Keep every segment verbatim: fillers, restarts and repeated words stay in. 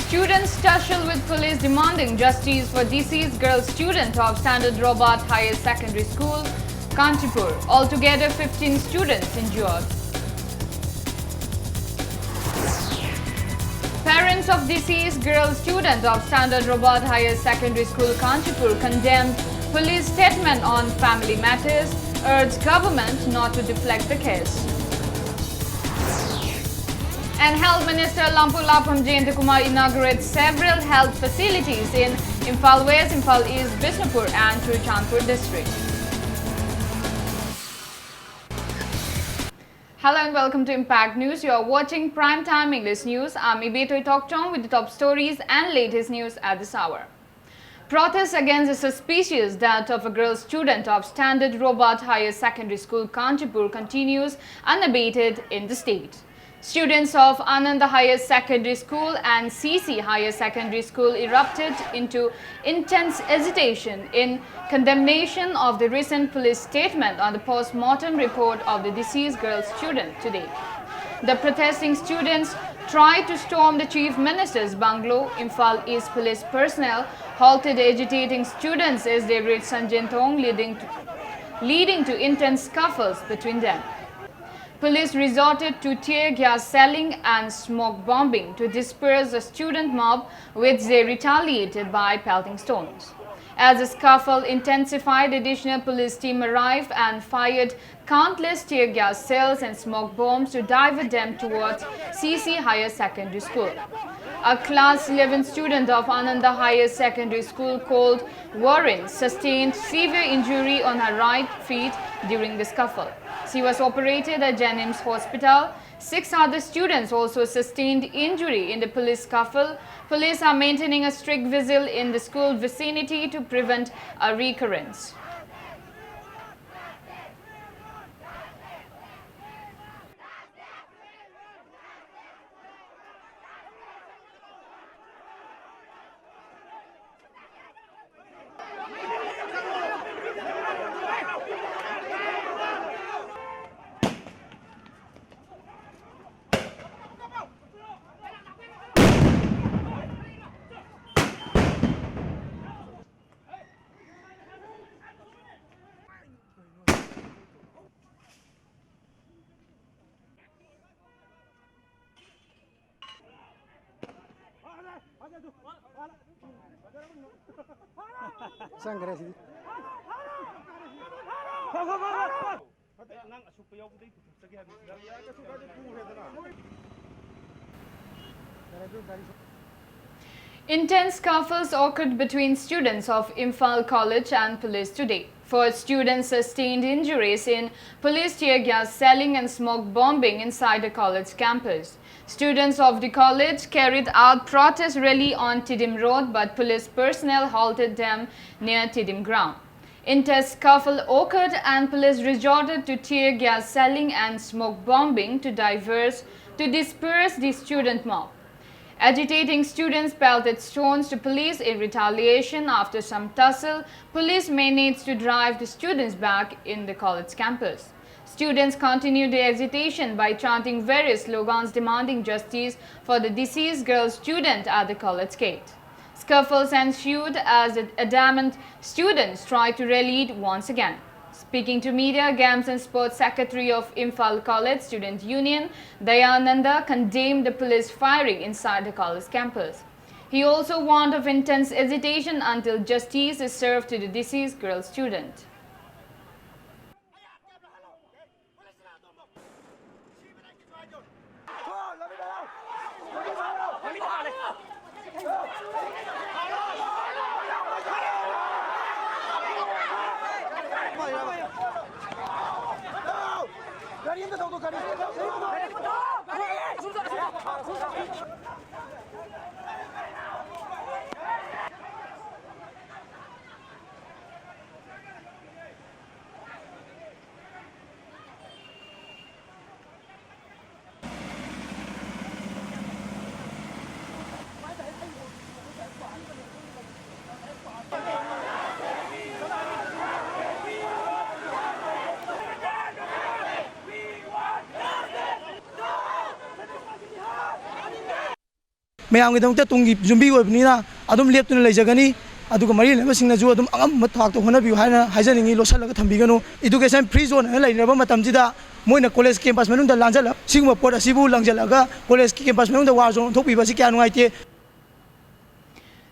Students tussle with police demanding justice for deceased girl student of Standard Robert Higher Secondary School, Kanchipur. Altogether fifteen students injured. Parents of deceased girl student of Standard Robert Higher Secondary School, Kanchipur condemned police statement on family matters, urged government not to deflect the case. And Health Minister Lampu Lapam Jayantakumar inaugurates several health facilities in Imphal West, Imphal East, Bishnupur and Churachandpur district. Hello and welcome to Impact News. You are watching Prime Time English News. I'm Ibetoi Tokchong with the top stories and latest news at this hour. Protests against the suspicious death of a girl student of Standard Robert Higher Secondary School, Kanchipur continues unabated in the state. Students of Ananda Higher Secondary School and C C Higher Secondary School erupted into intense agitation in condemnation of the recent police statement on the post-mortem report of the deceased girl student today. The protesting students tried to storm the Chief Minister's bungalow. Imphal East police personnel halted agitating students as they reached Sanjinthong, leading to, leading to intense scuffles between them. Police resorted to tear gas shelling and smoke bombing to disperse the student mob, which they retaliated by pelting stones. As the scuffle intensified, additional police team arrived and fired countless tear gas shells and smoke bombs to divert them towards C C Higher Secondary School. A class eleven student of Ananda Higher Secondary School called Warren sustained severe injury on her right feet during the scuffle. She was operated at JNIMS Hospital. Six other students also sustained injury in the police scuffle. Police are maintaining a strict vigil in the school vicinity to prevent a recurrence. ꯆꯪꯈ꯭ꯔꯦ ꯁꯤꯗꯤ꯫ Intense scuffles occurred between students of Imphal College and police today. Four students sustained injuries in police tear gas shelling and smoke bombing inside the college campus. Students of the college carried out protest rally on Tiddim Road, but police personnel halted them near Tiddim Ground. Intense scuffle occurred and police resorted to tear gas shelling and smoke bombing to diverse, to disperse the student mob. Agitating students pelted stones to police in retaliation. After some tussle, police managed to drive the students back in the college campus. Students continued the agitation by chanting various slogans demanding justice for the deceased girl student at the college gate. Scuffles ensued as the adamant students tried to rally it once again. Speaking to media, Games and Sports Secretary of Imphal College Student Union, Dayananda, condemned the police firing inside the college campus. He also warned of intense agitation until justice is served to the deceased girl student. ꯃꯌꯥꯝꯒꯤꯗꯃꯛꯇ ꯇꯨꯡꯒꯤ ꯌꯨꯝꯕꯤ ꯑꯣꯏꯕꯅꯤꯅ ꯑꯗꯨꯝ ꯂꯦꯞꯇꯨꯅ ꯂꯩꯖꯒꯅꯤ꯫ ꯑꯗꯨꯒ ꯃꯔꯤ ꯂꯩꯅꯕꯁꯤꯡꯅꯁꯨ ꯑꯗꯨꯝ ꯑꯉꯝꯕ ꯊꯥꯛꯇ ꯍꯣꯠꯅꯕꯤꯌꯨ ꯍꯥꯏꯅ ꯍꯥꯏꯖꯅꯤꯡꯉꯤ, ꯂꯣꯠꯁꯤꯜꯂꯒ ꯊꯝꯕꯤꯒꯅꯨ꯫ Education free zone ꯍꯥꯏꯅ ꯂꯩꯅꯔꯕ ꯃꯇꯝꯁꯤꯗ ꯃꯣꯏꯅ college campus ꯃꯅꯨꯡꯗ ꯂꯥꯟꯖꯜꯂꯛ-, ꯁꯤꯒꯨꯝꯕ ꯄꯣꯠ ꯑꯁꯤꯕꯨ ꯂꯪꯖꯜꯂꯛꯑꯒ college campus ꯃꯅꯨꯡꯗ war zone ꯑꯣꯟꯊꯣꯛꯄꯤꯕ ꯑꯁꯤ ꯀꯌꯥ ꯅꯨꯡꯉꯥꯏꯇꯦ꯫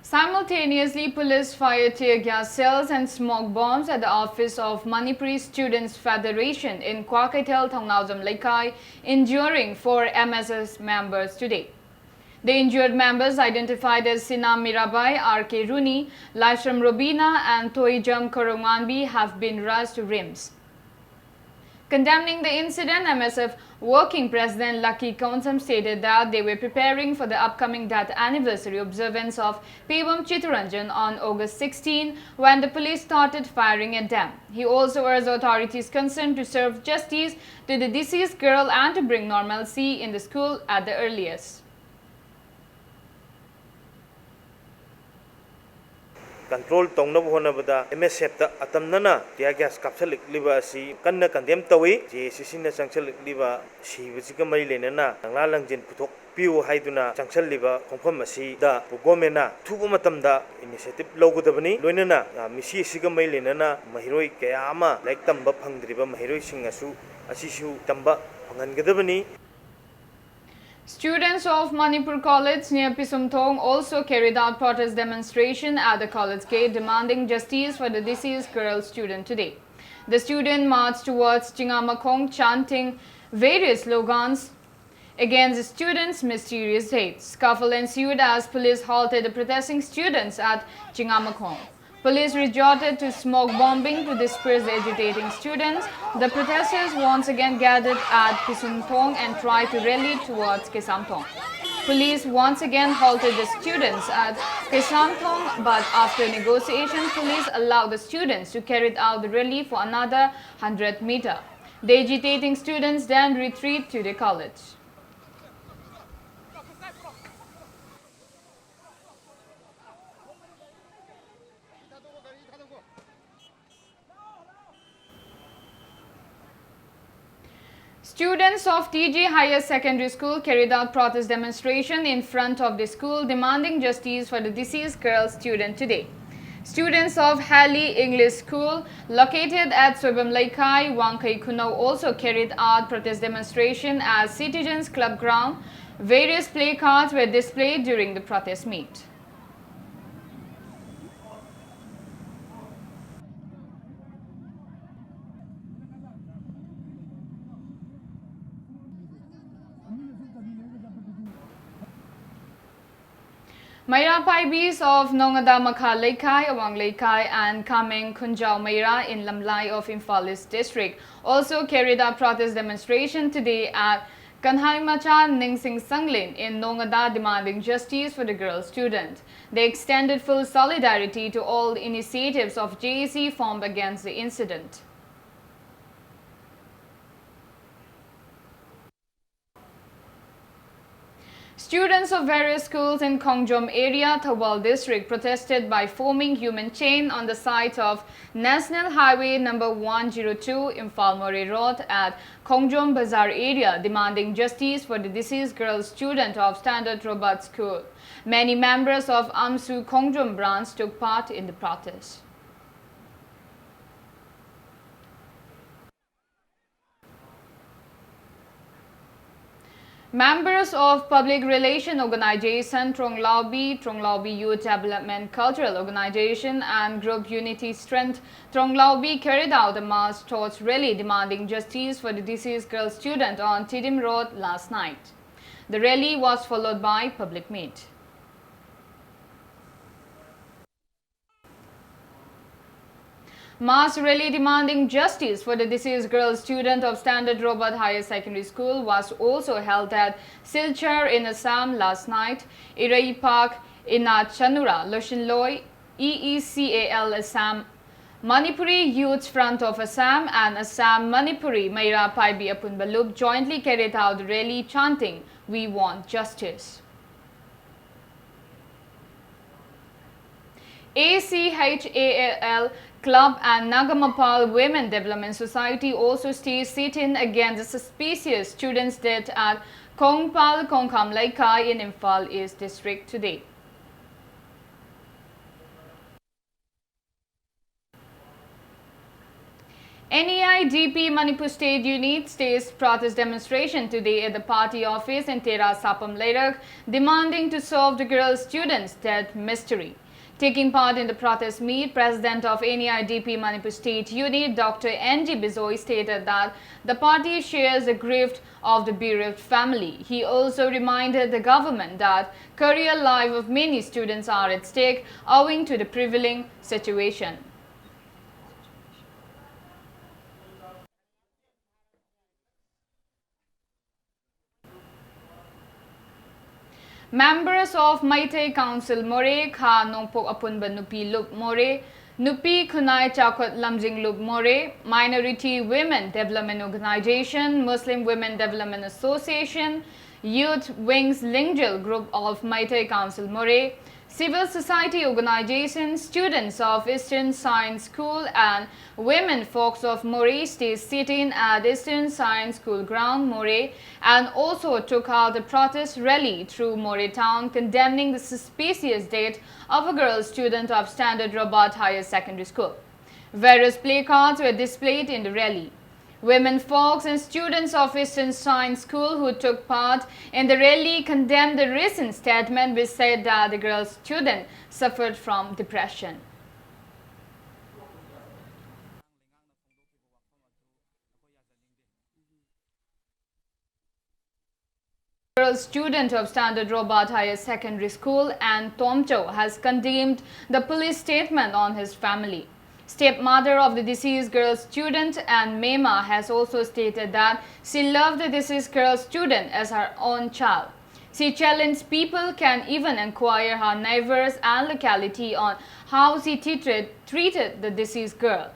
Simultaneously, police fired tear gas shells and smoke bombs at the office of Manipuri Students Federation in Kwakeithel, Thongnaojam Leikai, injuring four M S F members today. The injured members, identified as Sinam Mirabai, R K Runi, Laishram Robina, and Toijam Korongwanbi, have been rushed to RIMS. Condemning the incident, M S F Working President Lucky Konsam stated that they were preparing for the upcoming death anniversary observance of Pebam Chitranjan on August sixteen, when the police started firing at them. He also urged authorities concerned to serve justice to the deceased girl and to bring normalcy in the school at the earliest. Control ꯇꯧꯅꯕ ꯍꯣꯠꯅꯕꯗ M S F ꯇ ꯑꯇꯝꯅꯅ tear gas ꯀꯥꯞꯁꯤꯜꯂꯛꯂꯤꯕ ꯑꯁꯤ ꯀꯟꯅ condemn ꯇꯧꯏ꯫ J A C C ꯅ ꯆꯪꯁꯤꯜꯂꯛꯂꯤꯕ ꯁꯤꯕꯁꯤꯒ ꯃꯔꯤ ꯂꯩꯅꯅ ꯂꯪꯂꯥ ꯂꯪꯖꯤꯟ ꯄꯨꯊꯣꯛꯄꯤꯌꯨ ꯍꯥꯏꯗꯨꯅ ꯆꯪꯁꯤꯜꯂꯤꯕ ꯈꯣꯡꯐꯝ ꯑꯁꯤꯗ government ꯅ ꯑꯊꯨꯕ ꯃꯇꯝꯗ initiative ꯂꯧꯒꯗꯕꯅꯤ꯫ ꯂꯣꯏꯅꯅ, ꯑ, ꯃꯤꯁꯤ ꯑꯁꯤꯒ ꯃꯔꯤ ꯂꯩꯅꯅ ꯃꯍꯩꯔꯣꯏ ꯀꯌꯥ ꯑꯃ ꯂꯥꯏꯔꯤꯛ ꯇꯝꯕ ꯐꯪꯗ꯭ꯔꯤꯕ ꯃꯍꯩꯔꯣꯏꯁꯤꯡ ꯑꯁꯨ, ꯑꯁꯤꯁꯨ ꯇꯝꯕ ꯐꯪꯍꯟꯒꯗꯕꯅꯤ꯫ Students of Manipur College near Pisumthong also carried out protest demonstration at the college gate demanding justice for the deceased girl student today. The student marched towards Chingamakhong, chanting various slogans against the students' mysterious death. Scuffle ensued as police halted the protesting students at Chingamakhong. Police resorted to smoke bombing to disperse the agitating students. The protesters once again gathered at Pisumthong and tried to rally towards Kesamthong. Police once again halted the students at Kesamthong, but after negotiation, police allowed the students to carry out the rally for another hundred meter. The agitating students then retreat to the college. Students of T G Higher Secondary School carried out protest demonstration in front of the school demanding justice for the deceased girl student today. Students of Halley English School, located at Soibam Leikai, Wangkhei Khunou, also carried out protest demonstration at Citizens Club ground. Various placards were displayed during the protest meet. Meira Paibis of Nongada Makha Leikai, Awang Leikai, and Kameng Khunjao Meira in Lamlai of Imphal East District also carried out protest demonstration today at Kanhai Macha Ningsing Sanglin in Nongada, demanding justice for the girl student. They extended full solidarity to all initiatives of J A C formed against the incident. Students of various schools in Khongjom area, Thoubal district, protested by forming human chain on the site of National Highway number one zero two, Imphal Moreh Road, at Khongjom Bazar area, demanding justice for the deceased girl student of Standard Robert School. Many members of AMSU Khongjom branch took part in the protest. Members of Public Relation Organization Tronglaubi, Tronglaubi Youth Development Cultural Organization, and Group Unity Strength Tronglaubi carried out a mass torch rally demanding justice for the deceased girl student on Tidim Road last night. The rally was followed by public meet. Mass rally demanding justice for the deceased girl student of Standard Robert Higher Secondary School was also held at Silchar in Assam last night. Irei Park, Ina Chanura, Loshinloi, E E C A L Assam, Manipuri Youth Front of Assam, and Assam Manipuri Meira Paibi Apunba Lup jointly carried out the rally chanting, "We want justice." A C H A L Club and Nagamapal Women Development Society also staged sit-in against the suspicious students' death at Kongpal Kongkham Leikai in Imphal East District today. N E I D P Manipur State Unit staged protest demonstration today at the party office in Tera Sapam Leirak, demanding to solve the girl student's death mystery. Taking part in the protest meet, President of N E I D P Manipur State Unit, Doctor N G Bijoy, stated that the party shares the grief of the bereaved family. He also reminded the government that career life of many students are at stake owing to the prevailing situation. Members of Meitei Council Moreh, Kha Nongpok Apunba Nupi Lup Moreh, Nupi Khunai Chakhut Lamjing Lup Moreh, Minority Women Development Organization, Muslim Women Development Association, Youth Wings Lingjil Group of Meitei Council Moreh, civil society organizations, students of Eastern Science School and women folks of Moreh State sitting at Eastern Science School ground, Moreh, and also took out a protest rally through Moreh town condemning the suspicious death of a girl student of Standard Robert Higher Secondary School. Various placards were displayed in the rally. Women folks and students of Eastern Science School who took part in the rally condemned the recent statement which said that the girl student suffered from depression. Girl student of Standard Robert Higher Secondary School and Tomcho has condemned the police statement on his family. Stepmother of the deceased girl student and Mema has also stated that she loved the deceased girl student as her own child. She challenged people can even inquire her neighbors and locality on how she treated, treated the deceased girl.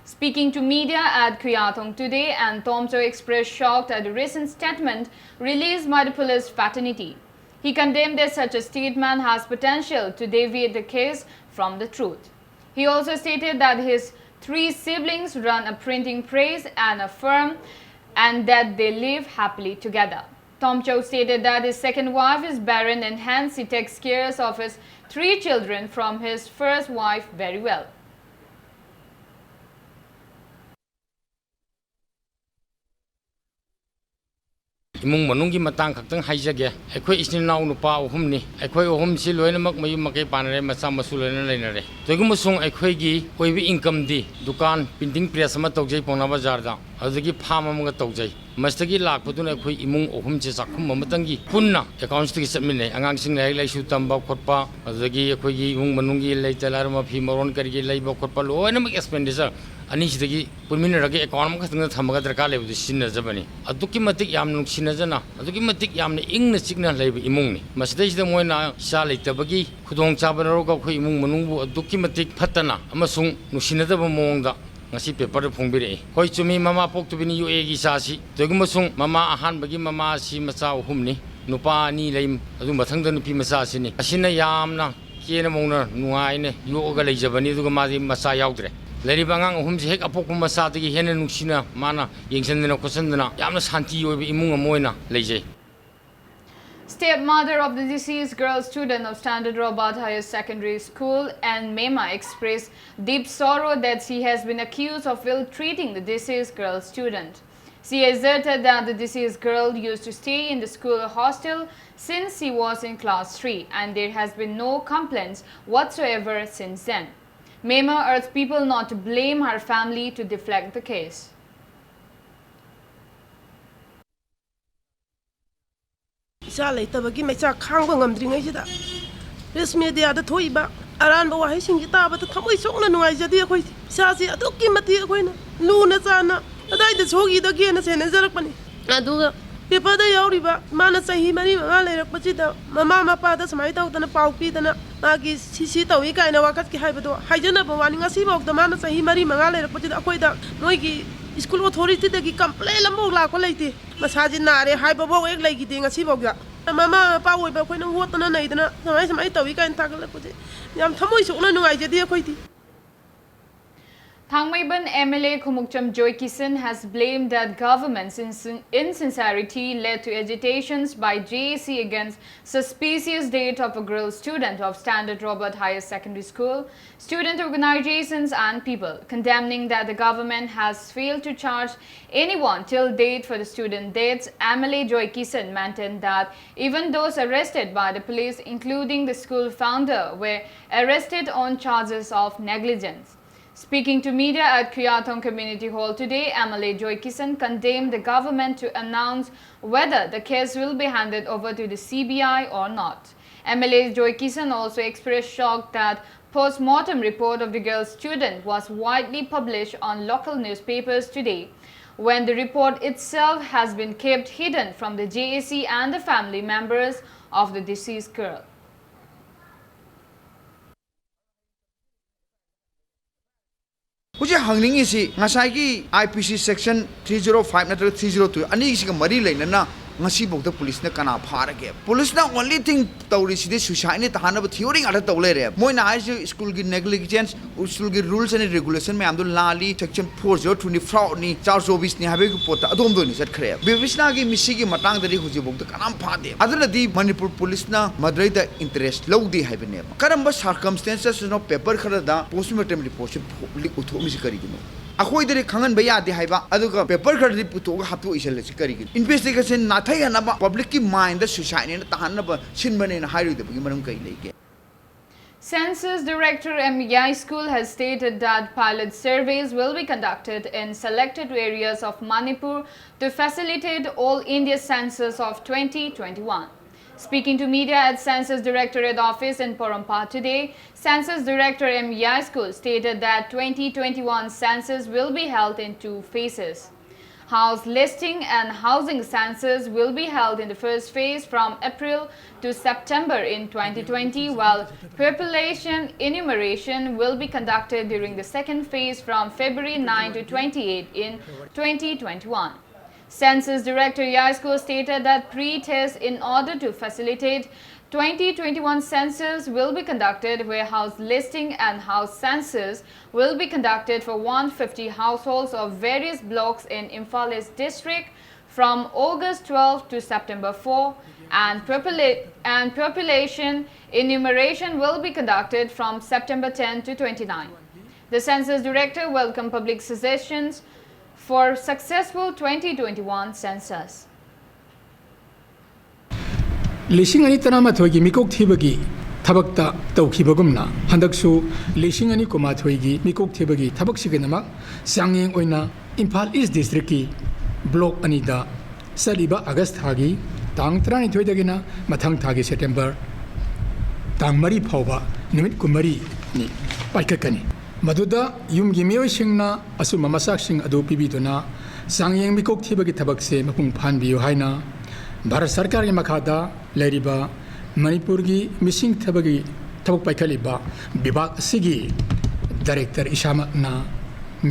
Speaking to media at Khuyathong today, and Tomcho expressed shock at the recent statement released by the police fraternity. He condemned that such a statement has potential to deviate the case from the truth. He also stated that his three siblings run a printing press and a firm and that they live happily together. Tomcho stated that his second wife is barren and hence he takes care of his three children from his first wife very well. ꯏꯃꯨꯡ ꯃꯅꯨꯡꯒꯤ ꯃꯇꯥꯡ ꯈꯛꯇꯪ ꯍꯥꯏꯖꯒꯦ꯫ ꯑꯩꯈꯣꯏ ꯏꯆꯤꯟ ꯏꯅꯥꯎ ꯅꯨꯄꯥ ꯑꯍꯨꯝꯅꯤ꯫ ꯑꯩꯈꯣꯏ ꯑꯍꯨꯝꯁꯤ ꯂꯣꯏꯅꯃꯛ ꯃꯌꯨꯝ ꯃꯀꯩ ꯄꯥꯟꯅꯔꯦ, ꯃꯆꯥ ꯃꯁꯨ ꯂꯣꯏꯅ ꯂꯩꯅꯔꯦ꯫ ꯇꯧꯏꯒꯨꯝꯕꯁꯨꯡ ꯑꯩꯈꯣꯏꯒꯤ ꯑꯣꯏꯕ incomeꯗꯤ ꯗꯨꯀꯥꯟ, printing press ꯑꯃ ꯇꯧꯖꯩ ꯄꯥꯎꯅꯥ ꯕꯖꯥꯔꯗ, ꯑꯗꯨꯗꯒꯤ farm ꯑꯃꯒ ꯇꯧꯖꯩ꯫ ꯃꯁꯤꯗꯒꯤ ꯂꯥꯛꯄꯗꯨꯅ ꯑꯩꯈꯣꯏ ꯏꯃꯨꯡ ꯑꯍꯨꯝꯁꯦ ꯆꯥꯛꯈꯨꯝ ꯑꯃꯇꯪꯒꯤ ꯄꯨꯟꯅ accountsꯇꯒꯤ ꯆꯠꯃꯤꯟꯅꯩ꯫ ꯑꯉꯥꯡꯁꯤꯡ ꯂꯥꯏꯔꯤꯛ ꯂꯥꯏꯁꯨ ꯇꯝꯕ ꯈꯣꯠꯄ, ꯑꯗꯨꯗꯒꯤ ꯑꯩꯈꯣꯏꯒꯤ ꯏꯃꯨꯡ ꯃꯅꯨꯡꯒꯤ ꯂꯩꯇ ꯂꯥꯏꯔ ꯃꯐꯤ ꯃꯔꯣꯟ ꯀꯔꯤꯒꯤ ꯂꯩꯕ ꯈꯣꯠꯄ ꯂꯣꯏꯅꯃꯛ expenditure ꯑꯅꯤꯁꯤꯗꯒꯤ ꯄꯨꯟꯃꯤꯟꯅꯔꯒ account ꯑꯃꯈꯛꯇꯪꯗ ꯊꯝꯃꯒ ꯗꯔꯀꯥꯔ ꯂꯩꯕꯗꯨ ꯁꯤꯖꯤꯟꯅꯖꯕꯅꯤ꯫ ꯑꯗꯨꯛꯀꯤ ꯃꯇꯤꯛ ꯌꯥꯝꯅ ꯅꯨꯡꯁꯤꯅꯖꯅ, ꯑꯗꯨꯛꯀꯤ ꯃꯇꯤꯛ ꯌꯥꯝꯅ ꯏꯪꯅ ꯆꯤꯛꯅ ꯂꯩꯕ ꯏꯃꯨꯡꯅꯤ꯫ ꯃꯁꯤꯗꯩꯁꯤꯗ ꯃꯣꯏꯅ ꯏꯆꯥ ꯂꯩꯇꯕꯒꯤ ꯈꯨꯗꯣꯡꯆꯥꯕ ꯂꯧꯔꯒ ꯑꯩꯈꯣꯏ ꯏꯃꯨꯡ ꯃꯅꯨꯡꯕꯨ ꯑꯗꯨꯛꯀꯤ ꯃꯇꯤꯛ ꯐꯠꯇꯅ ꯑꯃꯁꯨꯡ ꯅꯨꯡꯁꯤꯅꯗꯕ ꯃꯑꯣꯡꯗ ꯉꯁꯤ paperꯗ ꯐꯣꯡꯕꯤꯔꯛꯏ꯫ ꯍꯣꯏ, ꯆꯨꯝꯃꯤ, ꯃꯃꯥ ꯄꯣꯛꯇꯕꯤꯅꯤ ꯌꯣꯛꯑꯦꯒꯤ ꯏꯆꯥꯁꯤ꯫ ꯇꯧꯏꯒꯨꯝꯕꯁꯨꯡ ꯃꯃꯥ ꯑꯍꯥꯟꯕꯒꯤ ꯃꯃꯥ ꯑꯁꯤ ꯃꯆꯥ ꯑꯍꯨꯝꯅꯤ, ꯅꯨꯄꯥ ꯑꯅꯤ ꯂꯩ, ꯑꯗꯨ ꯃꯊꯪꯗ ꯅꯨꯄꯤ ꯃꯆꯥ ꯑꯁꯤꯅꯤ꯫ ꯑꯁꯤꯅ ꯌꯥꯝꯅ ꯀꯦꯅ ꯃꯧꯅ ꯅꯨꯡꯉꯥꯏꯅ ꯌꯣꯛꯑꯒ ꯂꯩꯖꯕꯅꯤ, ꯑꯗꯨꯒ ꯃꯥꯗꯤ ꯃꯆꯥ ꯌꯥꯎꯗ꯭ꯔꯦ꯫ ꯂꯩꯔꯤꯕ ꯑꯉꯥꯡ ꯑꯍꯨꯝꯁꯦ ꯍꯦꯛ ꯑꯄꯣꯛꯄ ꯃꯆꯥꯗꯒꯤ ꯍꯦꯟꯅ ꯅꯨꯡꯁꯤꯅ ꯃꯥꯅ ꯌꯦꯡꯁꯤꯟꯗꯅ ꯈꯣꯠꯆꯟꯗꯅ ꯌꯥꯝꯅ ꯁꯥꯟꯇꯤ ꯑꯣꯏꯕ ꯏꯃꯨꯡ ꯑꯃ ꯑꯣꯏꯅ ꯂꯩꯖꯩ꯫ Stepmother of the deceased girl student of Standard Robert Higher Secondary School and Mema expressed deep sorrow that she has been accused of ill-treating the deceased girl student. She asserted that the deceased girl used to stay in the school hostel since she was in class three, and there has been no complaints whatsoever since then. Mema urged people not to blame her family to deflect the case. ꯏꯆꯥ ꯂꯩꯇꯕꯒꯤ ꯃꯩꯆꯥꯛ ꯈꯥꯡꯕ ꯉꯝꯗ꯭ꯔꯤꯉꯩꯁꯤꯗ press mediaꯗ ꯊꯣꯛꯏꯕ ꯑꯔꯥꯟꯕ ꯋꯥꯍꯩꯁꯤꯡꯁꯤ ꯇꯥꯕꯗ ꯊꯃꯣꯏ ꯁꯣꯛꯅ ꯅꯨꯡꯉꯥꯏꯖꯗꯦ꯫ ꯑꯩꯈꯣꯏ ꯏꯆꯥꯁꯤ ꯑꯗꯨꯛꯀꯤ ꯃꯇꯤꯛ ꯑꯩꯈꯣꯏꯅ ꯂꯨꯅ ꯆꯥꯟꯅ ꯀꯗꯥꯏꯗ ꯁꯣꯛꯈꯤꯗꯒꯦꯅ ꯁꯦꯟꯅꯖꯔꯛꯄꯅꯤ꯫ ꯑꯗꯨꯒ paperꯗ ꯌꯥꯎꯔꯤꯕ ꯃꯥꯅ ꯆꯍꯤ ꯃꯔꯤ ꯃꯉꯥ ꯂꯩꯔꯛꯄꯁꯤꯗ ꯃꯃꯥ ꯃꯄꯥꯗ ꯁꯨꯃꯥꯏꯅ ꯇꯧꯗꯅ ꯄꯥꯎ ꯄꯤꯗꯅ ꯃꯥꯒꯤ ꯁꯤ ꯁꯤ ꯇꯧꯏ ꯀꯥꯏꯅ ꯋꯥꯀꯠꯀꯦ ꯍꯥꯏꯕꯗꯣ ꯍꯥꯏꯖꯅꯕ ꯋꯥꯅꯤ꯫ ꯉꯁꯤꯐꯥꯎꯗ ꯃꯥꯅ ꯆꯍꯤ ꯃꯔꯤ ꯃꯉꯥ ꯂꯩꯔꯛꯄꯁꯤꯗ ꯑꯩꯈꯣꯏꯗ ꯃꯣꯏꯒꯤ school authorityꯗꯒꯤ complain ꯑꯃꯐꯥꯎ ꯂꯥꯛꯄ ꯂꯩꯇꯦ꯫ ꯃꯁꯥꯁꯤ ꯅꯥꯔꯦ ꯍꯥꯏꯕꯐꯥꯎ ꯍꯦꯛ ꯂꯩꯈꯤꯗꯦ ꯉꯁꯤꯐꯥꯎꯗ꯫ ꯃꯃꯥ ꯃꯄꯥ ꯑꯣꯏꯕ ꯑꯩꯈꯣꯏꯅ ꯍꯣꯠꯇꯅ ꯅꯩꯗꯅ ꯁꯨꯃꯥꯏ ꯁꯨꯃꯥꯏꯅ ꯇꯧꯏ ꯀꯥꯏꯅ ꯊꯥꯒꯠꯂꯛꯄꯁꯦ ꯌꯥꯝ ꯊꯃꯣꯏ ꯁꯣꯛꯅ ꯅꯨꯡꯉꯥꯏꯖꯗꯦ ꯑꯩꯈꯣꯏꯗꯤ꯫ Thangmeiban M L A Khumukcham Joykisan has blamed that government's insin- insincerity led to agitations by J A C against suspicious death of a girl student of Standard Robert Higher Secondary School. Student organizations and people condemning that the government has failed to charge anyone till date for the student deaths. M L A Joykisan maintained that even those arrested by the police, including the school founder, were arrested on charges of negligence. Speaking to media at Khuyathong Community Hall today, M L A Joykisan condemned the government to announce whether the case will be handed over to the C B I or not. M L A Joykisan also expressed shock that post-mortem report of the girl student was widely published on local newspapers today, when the report itself has been kept hidden from the J A C and the family members of the deceased girl. ꯍꯧꯖꯤꯛ ꯍꯪꯅꯤꯡꯉꯤꯁꯤ, ꯉꯁꯥꯏꯒꯤ I P C section three zero five ꯅꯠꯇ꯭ꯔꯒ three zero two ꯑꯅꯤꯁꯤꯒ ꯃꯔꯤ ꯂꯩꯅꯅ ꯉꯁꯤꯐꯥꯎꯗ ꯄꯨꯂꯤꯁꯅ ꯀꯅꯥ ꯐꯥꯔꯒꯦ? ꯄꯨꯂꯤꯁꯅ only thing ꯇꯧꯔꯤꯁꯤꯗꯤ suicideꯅꯤ ꯇꯥꯍꯟꯅꯕ theory ꯉꯥꯛꯇ ꯇꯧ ꯂꯩꯔꯦ꯫ ꯃꯣꯏꯅ ꯍꯥꯏꯁꯤ ꯁ꯭ꯀꯨꯜꯒꯤ negligence, ꯁ꯭ꯀꯨꯜꯒꯤ rules and regulation ꯃꯌꯥꯝꯗꯣ ꯂꯥꯜꯂꯤ, section four zero twoꯅꯤ, fraudꯅꯤ, child serviceꯅꯤ ꯍꯥꯏꯕꯒꯤ ꯄꯣꯠꯇ ꯑꯗꯣꯝꯗ ꯑꯣꯏꯅ ꯆꯠꯈ꯭ꯔꯦ꯫ ꯕꯤꯕꯤꯁꯅꯥꯒꯤ ꯃꯤꯁꯤꯒꯤ ꯃꯇꯥꯡꯗꯗꯤ ꯍꯧꯖꯤꯛꯐꯥꯎꯗ ꯀꯅꯥꯝ ꯐꯥꯗꯦ꯫ ꯑꯗꯨꯅꯗꯤ ꯃꯅꯤꯄꯨꯔ ꯄꯨꯂꯤꯁꯅ ꯃꯗꯨꯗꯩꯗ interest ꯂꯧꯗꯦ ꯍꯥꯏꯕꯅꯦꯕ꯫ ꯀꯔꯝꯕ circumstancesꯅꯣ paper ꯈꯔꯗ post mortem reportꯁꯤ leak ꯎꯊꯣꯛꯑꯝꯃꯤꯁꯤ ꯀꯔꯤꯒꯤꯅꯣ? ꯑꯩꯈꯣꯏꯗꯗꯤ ꯈꯪꯍꯟꯕ ꯌꯥꯗꯦ ꯍꯥꯏꯕ, ꯑꯗꯨꯒ paper ꯈꯔꯗꯤ ꯄꯨꯊꯣꯛꯑꯒ ꯍꯥꯞꯇꯣꯛꯏꯁꯜꯂꯁꯤ ꯀꯔꯤꯒꯤꯅꯣ? Investigationꯁꯤ ꯅꯥꯊꯩꯍꯟꯅꯕ, publicꯀꯤ mindꯗ suicideꯅꯦꯅ ꯇꯥꯍꯟꯅꯕ ꯁꯤꯟꯕꯅꯦꯅ ꯍꯥꯏꯔꯣꯏꯗꯕꯒꯤ ꯃꯔꯝ ꯀꯔꯤ ꯂꯩꯒꯦ? Census Director M Yai School has stated that pilot surveys will be conducted in selected areas of Manipur to facilitate All India Census of twenty twenty-one. Speaking to media at Census Directorate Office in Porompat today, Census Director M Yai School stated that twenty twenty-one census will be held in two phases. House listing and housing census will be held in the first phase from April to September in twenty twenty, while population enumeration will be conducted during the second phase from February nine to twenty-eight in twenty twenty-one. Census Director Yaisko stated that pre-test in order to facilitate twenty twenty-one census will be conducted, where house listing and house census will be conducted for one fifty households of various blocks in Imphal East district from August twelve to September four, and, popula- and population enumeration will be conducted from September ten to twenty-nine. The census director welcomed public suggestions for successful twenty twenty-one census. ꯂꯤꯁꯤꯡ ꯑꯅꯤ ꯇꯔꯥꯃꯥꯊꯣꯏꯒꯤ ꯃꯤꯀꯣꯛ ꯊꯤꯕꯒꯤ ꯊꯕꯛꯇ ꯇꯧꯈꯤꯕꯒꯨꯝꯅ, ꯍꯟꯗꯛꯁꯨ ꯂꯤꯁꯤꯡ ꯑꯅꯤ ꯀꯨꯟꯃꯥꯊꯣꯏꯒꯤ ꯃꯤꯀꯣꯛ ꯊꯤꯕꯒꯤ ꯊꯕꯛꯁꯤꯒꯤꯗꯃꯛ ꯆꯥꯡꯌꯦꯡ ꯑꯣꯏꯅ ꯏꯝꯐꯥꯜ ꯏꯁ ꯗꯤꯁꯇ꯭ꯔꯤꯛꯀꯤ ꯕ꯭ꯂꯣꯛ ꯑꯅꯤꯗ ꯆꯠꯂꯤꯕ ꯑꯥꯒꯁ ꯊꯥꯒꯤ ꯇꯥꯡ ꯇꯔꯥꯅꯤꯊꯣꯏꯗꯒꯤꯅ ꯃꯊꯪ ꯊꯥꯒꯤ ꯁꯦꯞꯇꯦꯝꯕꯔ ꯇꯥꯡ ꯃꯔꯤ ꯐꯥꯎꯕ ꯅꯨꯃꯤꯠ ꯀꯨꯟꯃꯔꯤꯅꯤ ꯄꯥꯏꯈꯠꯀꯅꯤ꯫ ꯃꯗꯨꯗ ꯌꯨꯝꯒꯤ ꯃꯤꯑꯣꯏꯁꯤꯡꯅ ꯑꯆꯨꯝꯕ ꯃꯆꯥꯛꯁꯤꯡ ꯑꯗꯨ ꯄꯤꯕꯤꯗꯨꯅ ꯆꯥꯡꯌꯦꯡ ꯃꯤꯀꯣꯛ ꯊꯤꯕꯒꯤ ꯊꯕꯛꯁꯦ ꯃꯄꯨꯡ ꯐꯥꯍꯟꯕꯤꯌꯨ ꯍꯥꯏꯅ ꯚꯥꯔꯠ ꯁꯔꯀꯥꯔꯒꯤ ꯃꯈꯥꯗ ꯂꯩꯔꯤꯕ ꯃꯅꯤꯄꯨꯔꯒꯤ ꯃꯤꯁꯤꯡ ꯊꯤꯕꯒꯤ ꯊꯕꯛ ꯄꯥꯏꯈꯠꯂꯤꯕ ꯕꯤꯚꯥꯒ ꯑꯁꯤꯒꯤ ꯗꯥꯏꯔꯦꯛꯇꯔ ꯏꯁꯥꯃꯛꯅ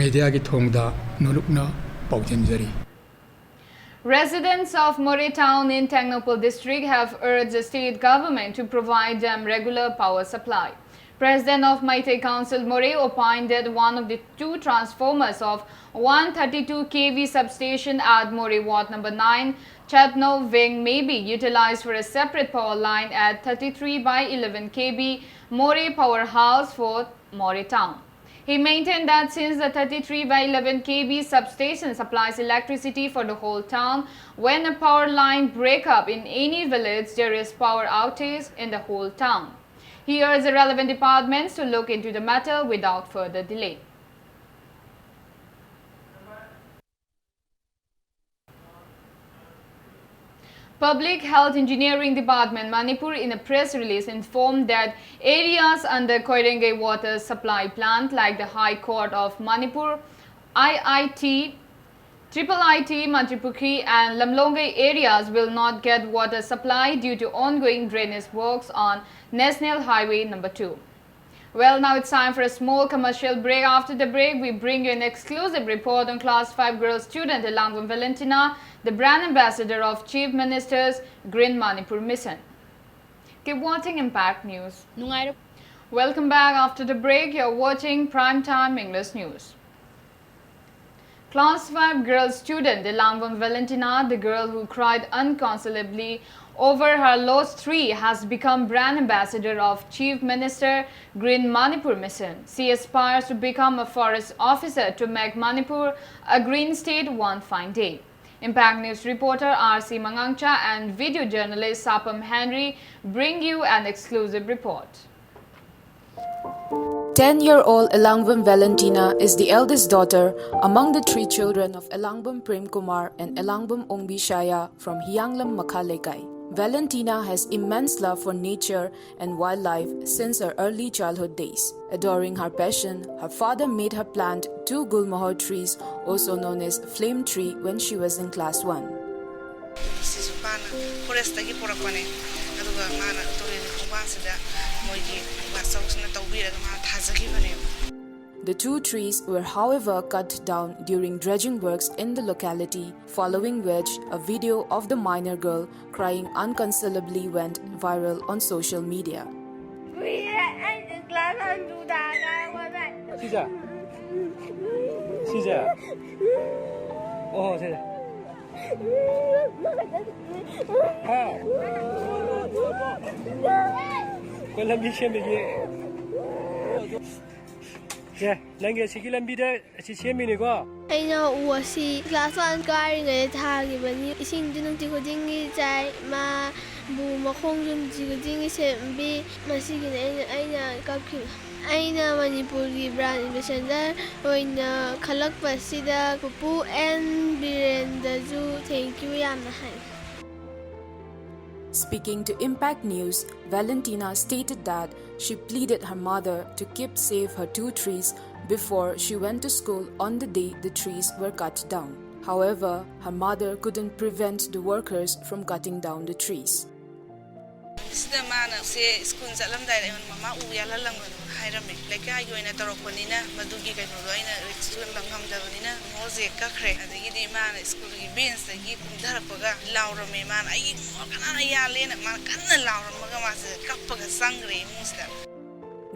ꯃꯦꯗꯤꯌꯥꯒꯤ ꯊꯣꯡꯗ ꯅꯣꯂꯨꯛꯅ ꯄꯥꯎꯖꯦꯟꯖꯔꯤ꯫ Residents of Moreh town in Tengnoupal district have urged the state government to provide them regular power supply. President of Meitei Council Moreh opined that one of the two transformers of one thirty-two K V substation at Moreh Ward number nine, Chatno Wing, may be utilized for a separate power line at thirty-three by eleven K V Moreh powerhouse for Moreh town. He maintained that since the thirty-three by eleven K V substation supplies electricity for the whole town, when a power line break up in any village, there is power outage in the whole town. He urged the relevant departments to look into the matter without further delay. Public Health Engineering Department Manipur, in a press release, informed that areas under Koirengei water supply plant like the High Court of Manipur, I I T, Triple I T, Mantripukhri and Lamlongei areas will not get water supply due to ongoing drainage works on National Highway number two. Well, now it's time for a small commercial break. After the break, we bring you an exclusive report on Class five girl student Elangbam Valentina, the brand ambassador of Chief Minister's Green Manipur Mission. Keep watching Impact News. ꯅꯨꯡꯉꯥꯏꯔ Welcome back. After the break, you're watching Prime Time English News. Class five girl student Elangbam Valentina, the girl who cried unconsolably over her lost tree, has become brand ambassador of Chief Minister Green Manipur Mission. She aspires to become a forest officer to make Manipur a green state one fine day. Impact News reporter R C Mangangcha and video journalist Sapam Henry bring you an exclusive report. Ten-year-old Elangbam Valentina is the eldest daughter among the three children of Elangbam Prem Kumar and Elangbam Ongbi Shaya from Hiyanglam Makha Leikai. Valentina has immense love for nature and wildlife since her early childhood days. Adoring her passion, her father made her plant two gulmohar trees, also known as flame tree, when she was in class one. ꯁꯤꯁꯨ ꯃꯥꯅ ꯐꯣꯔꯦꯁꯇꯒꯤ ꯄꯨꯔꯛꯄꯅꯦ꯫ ꯑꯗꯨꯒ ꯃꯥꯅ ꯇꯨꯔꯦꯜ ꯈꯣꯡꯕꯥꯟꯁꯤꯗ ꯃꯣꯏꯒꯤ glass ꯍꯥꯎꯁꯅ ꯇꯧꯕꯤꯔꯒ ꯃꯥꯅ ꯊꯥꯖꯈꯤꯕꯅꯦꯕ꯫ The two trees were, however, cut down during dredging works in the locality, following which a video of the minor girl crying unconsolably went viral on social media. ꯀꯨꯏꯔꯦ ꯑꯩꯁꯦ ꯀ꯭ꯂꯥꯁ ꯋꯥꯟ ꯇꯨ ꯇꯥꯔꯒ ꯋꯥꯕ ꯁꯤꯁꯦ? ꯁꯤꯁꯦ? ꯑꯣ, ꯁꯤꯁꯦ꯫ ꯍꯥ? ꯑꯩꯈꯣꯏ ꯂꯝꯕꯤ ꯁꯦꯝꯕꯒꯤ꯫ ꯁꯦ, ꯅꯪꯒꯤ ꯑꯁꯤꯒꯤ ꯂꯝꯕꯤꯗ ꯑꯁꯤ ꯁꯦꯝꯃꯤꯅꯤꯀꯣ? ꯑꯩꯅ ꯎ ꯑꯁꯤ ꯀ꯭ꯂꯥꯁ ꯋꯥꯟ ꯀꯥꯔꯤꯉꯩꯗ ꯊꯥꯈꯤꯕꯅꯤ꯫ ꯏꯁꯤꯡꯁꯨ ꯅꯨꯡꯇꯤ ꯈꯨꯗꯤꯡꯒꯤ ꯆꯥꯏ꯫ ꯃꯥꯕꯨ ꯃꯈꯣꯡꯁꯨ ꯅꯨꯡꯇꯤ ꯈꯨꯗꯤꯡꯒꯤ ꯁꯦꯝꯕꯤ꯫ ꯃꯁꯤꯒꯤꯅꯤ ꯑꯩꯅ, ꯑꯩꯅ ꯀꯞꯈꯤꯕ꯫ ꯑꯩꯅ ꯃꯅꯤꯄꯨꯔꯒꯤ ꯕ꯭ꯔꯥꯟ ꯑꯦꯝꯕꯦꯁꯦꯗꯔ ꯑꯣꯏꯅ ꯈꯜꯂꯛꯄꯁꯤꯗ ꯄꯨꯄꯨ ꯑꯦꯟ ꯕꯤꯔꯦꯟꯗꯁꯨ thank you ꯌꯥꯝꯅ ꯍꯥꯏ꯫ Speaking to Impact News, Valentina stated that she pleaded her mother to keep safe her two trees before she went to school on the day the trees were cut down. However, her mother couldn't prevent the workers from cutting down the trees. ꯁꯤꯗ ꯃꯥꯅ ꯁꯦ school ꯆꯠꯂꯝꯗꯥꯏꯗ ꯑꯩꯉꯣꯟꯗ "ꯃꯃꯥ ꯎ ꯌꯥꯜꯍꯜꯂꯝꯒꯅꯨ" ꯍꯥꯏꯔꯝꯃꯦ꯫ ꯂꯩꯀꯥꯏꯒꯤ ꯑꯣꯏꯅ ꯇꯧꯔꯛꯄꯅꯤꯅ ꯃꯗꯨꯒꯤ ꯀꯩꯅꯣꯗꯣ ꯑꯩꯅ ꯔꯤꯛꯁ ꯂꯧꯕ ꯉꯝꯗꯕꯅꯤꯅ ꯃꯣꯖꯦ ꯀꯛꯈ꯭ꯔꯦ꯫ ꯑꯗꯒꯤꯗꯤ ꯃꯥꯅ ꯁ꯭ꯀꯨꯜꯒꯤ ꯕꯦꯟꯁꯇꯒꯤ ꯀꯨꯝꯊꯔꯛꯄꯒ ꯂꯥꯎꯔꯝꯃꯦ꯫ ꯃꯥꯅ "ꯑꯩꯒꯤ ꯃꯣ ꯀꯅꯥꯅ ꯌꯥꯜꯂꯦꯅ" ꯃꯥꯅ ꯀꯟꯅ ꯂꯥꯎꯔꯝꯃꯒ ꯃꯥꯁꯦ ꯀꯞꯄꯒ ꯆꯪꯈ꯭ꯔꯦ ꯏꯃꯨꯡꯁꯤꯗ꯫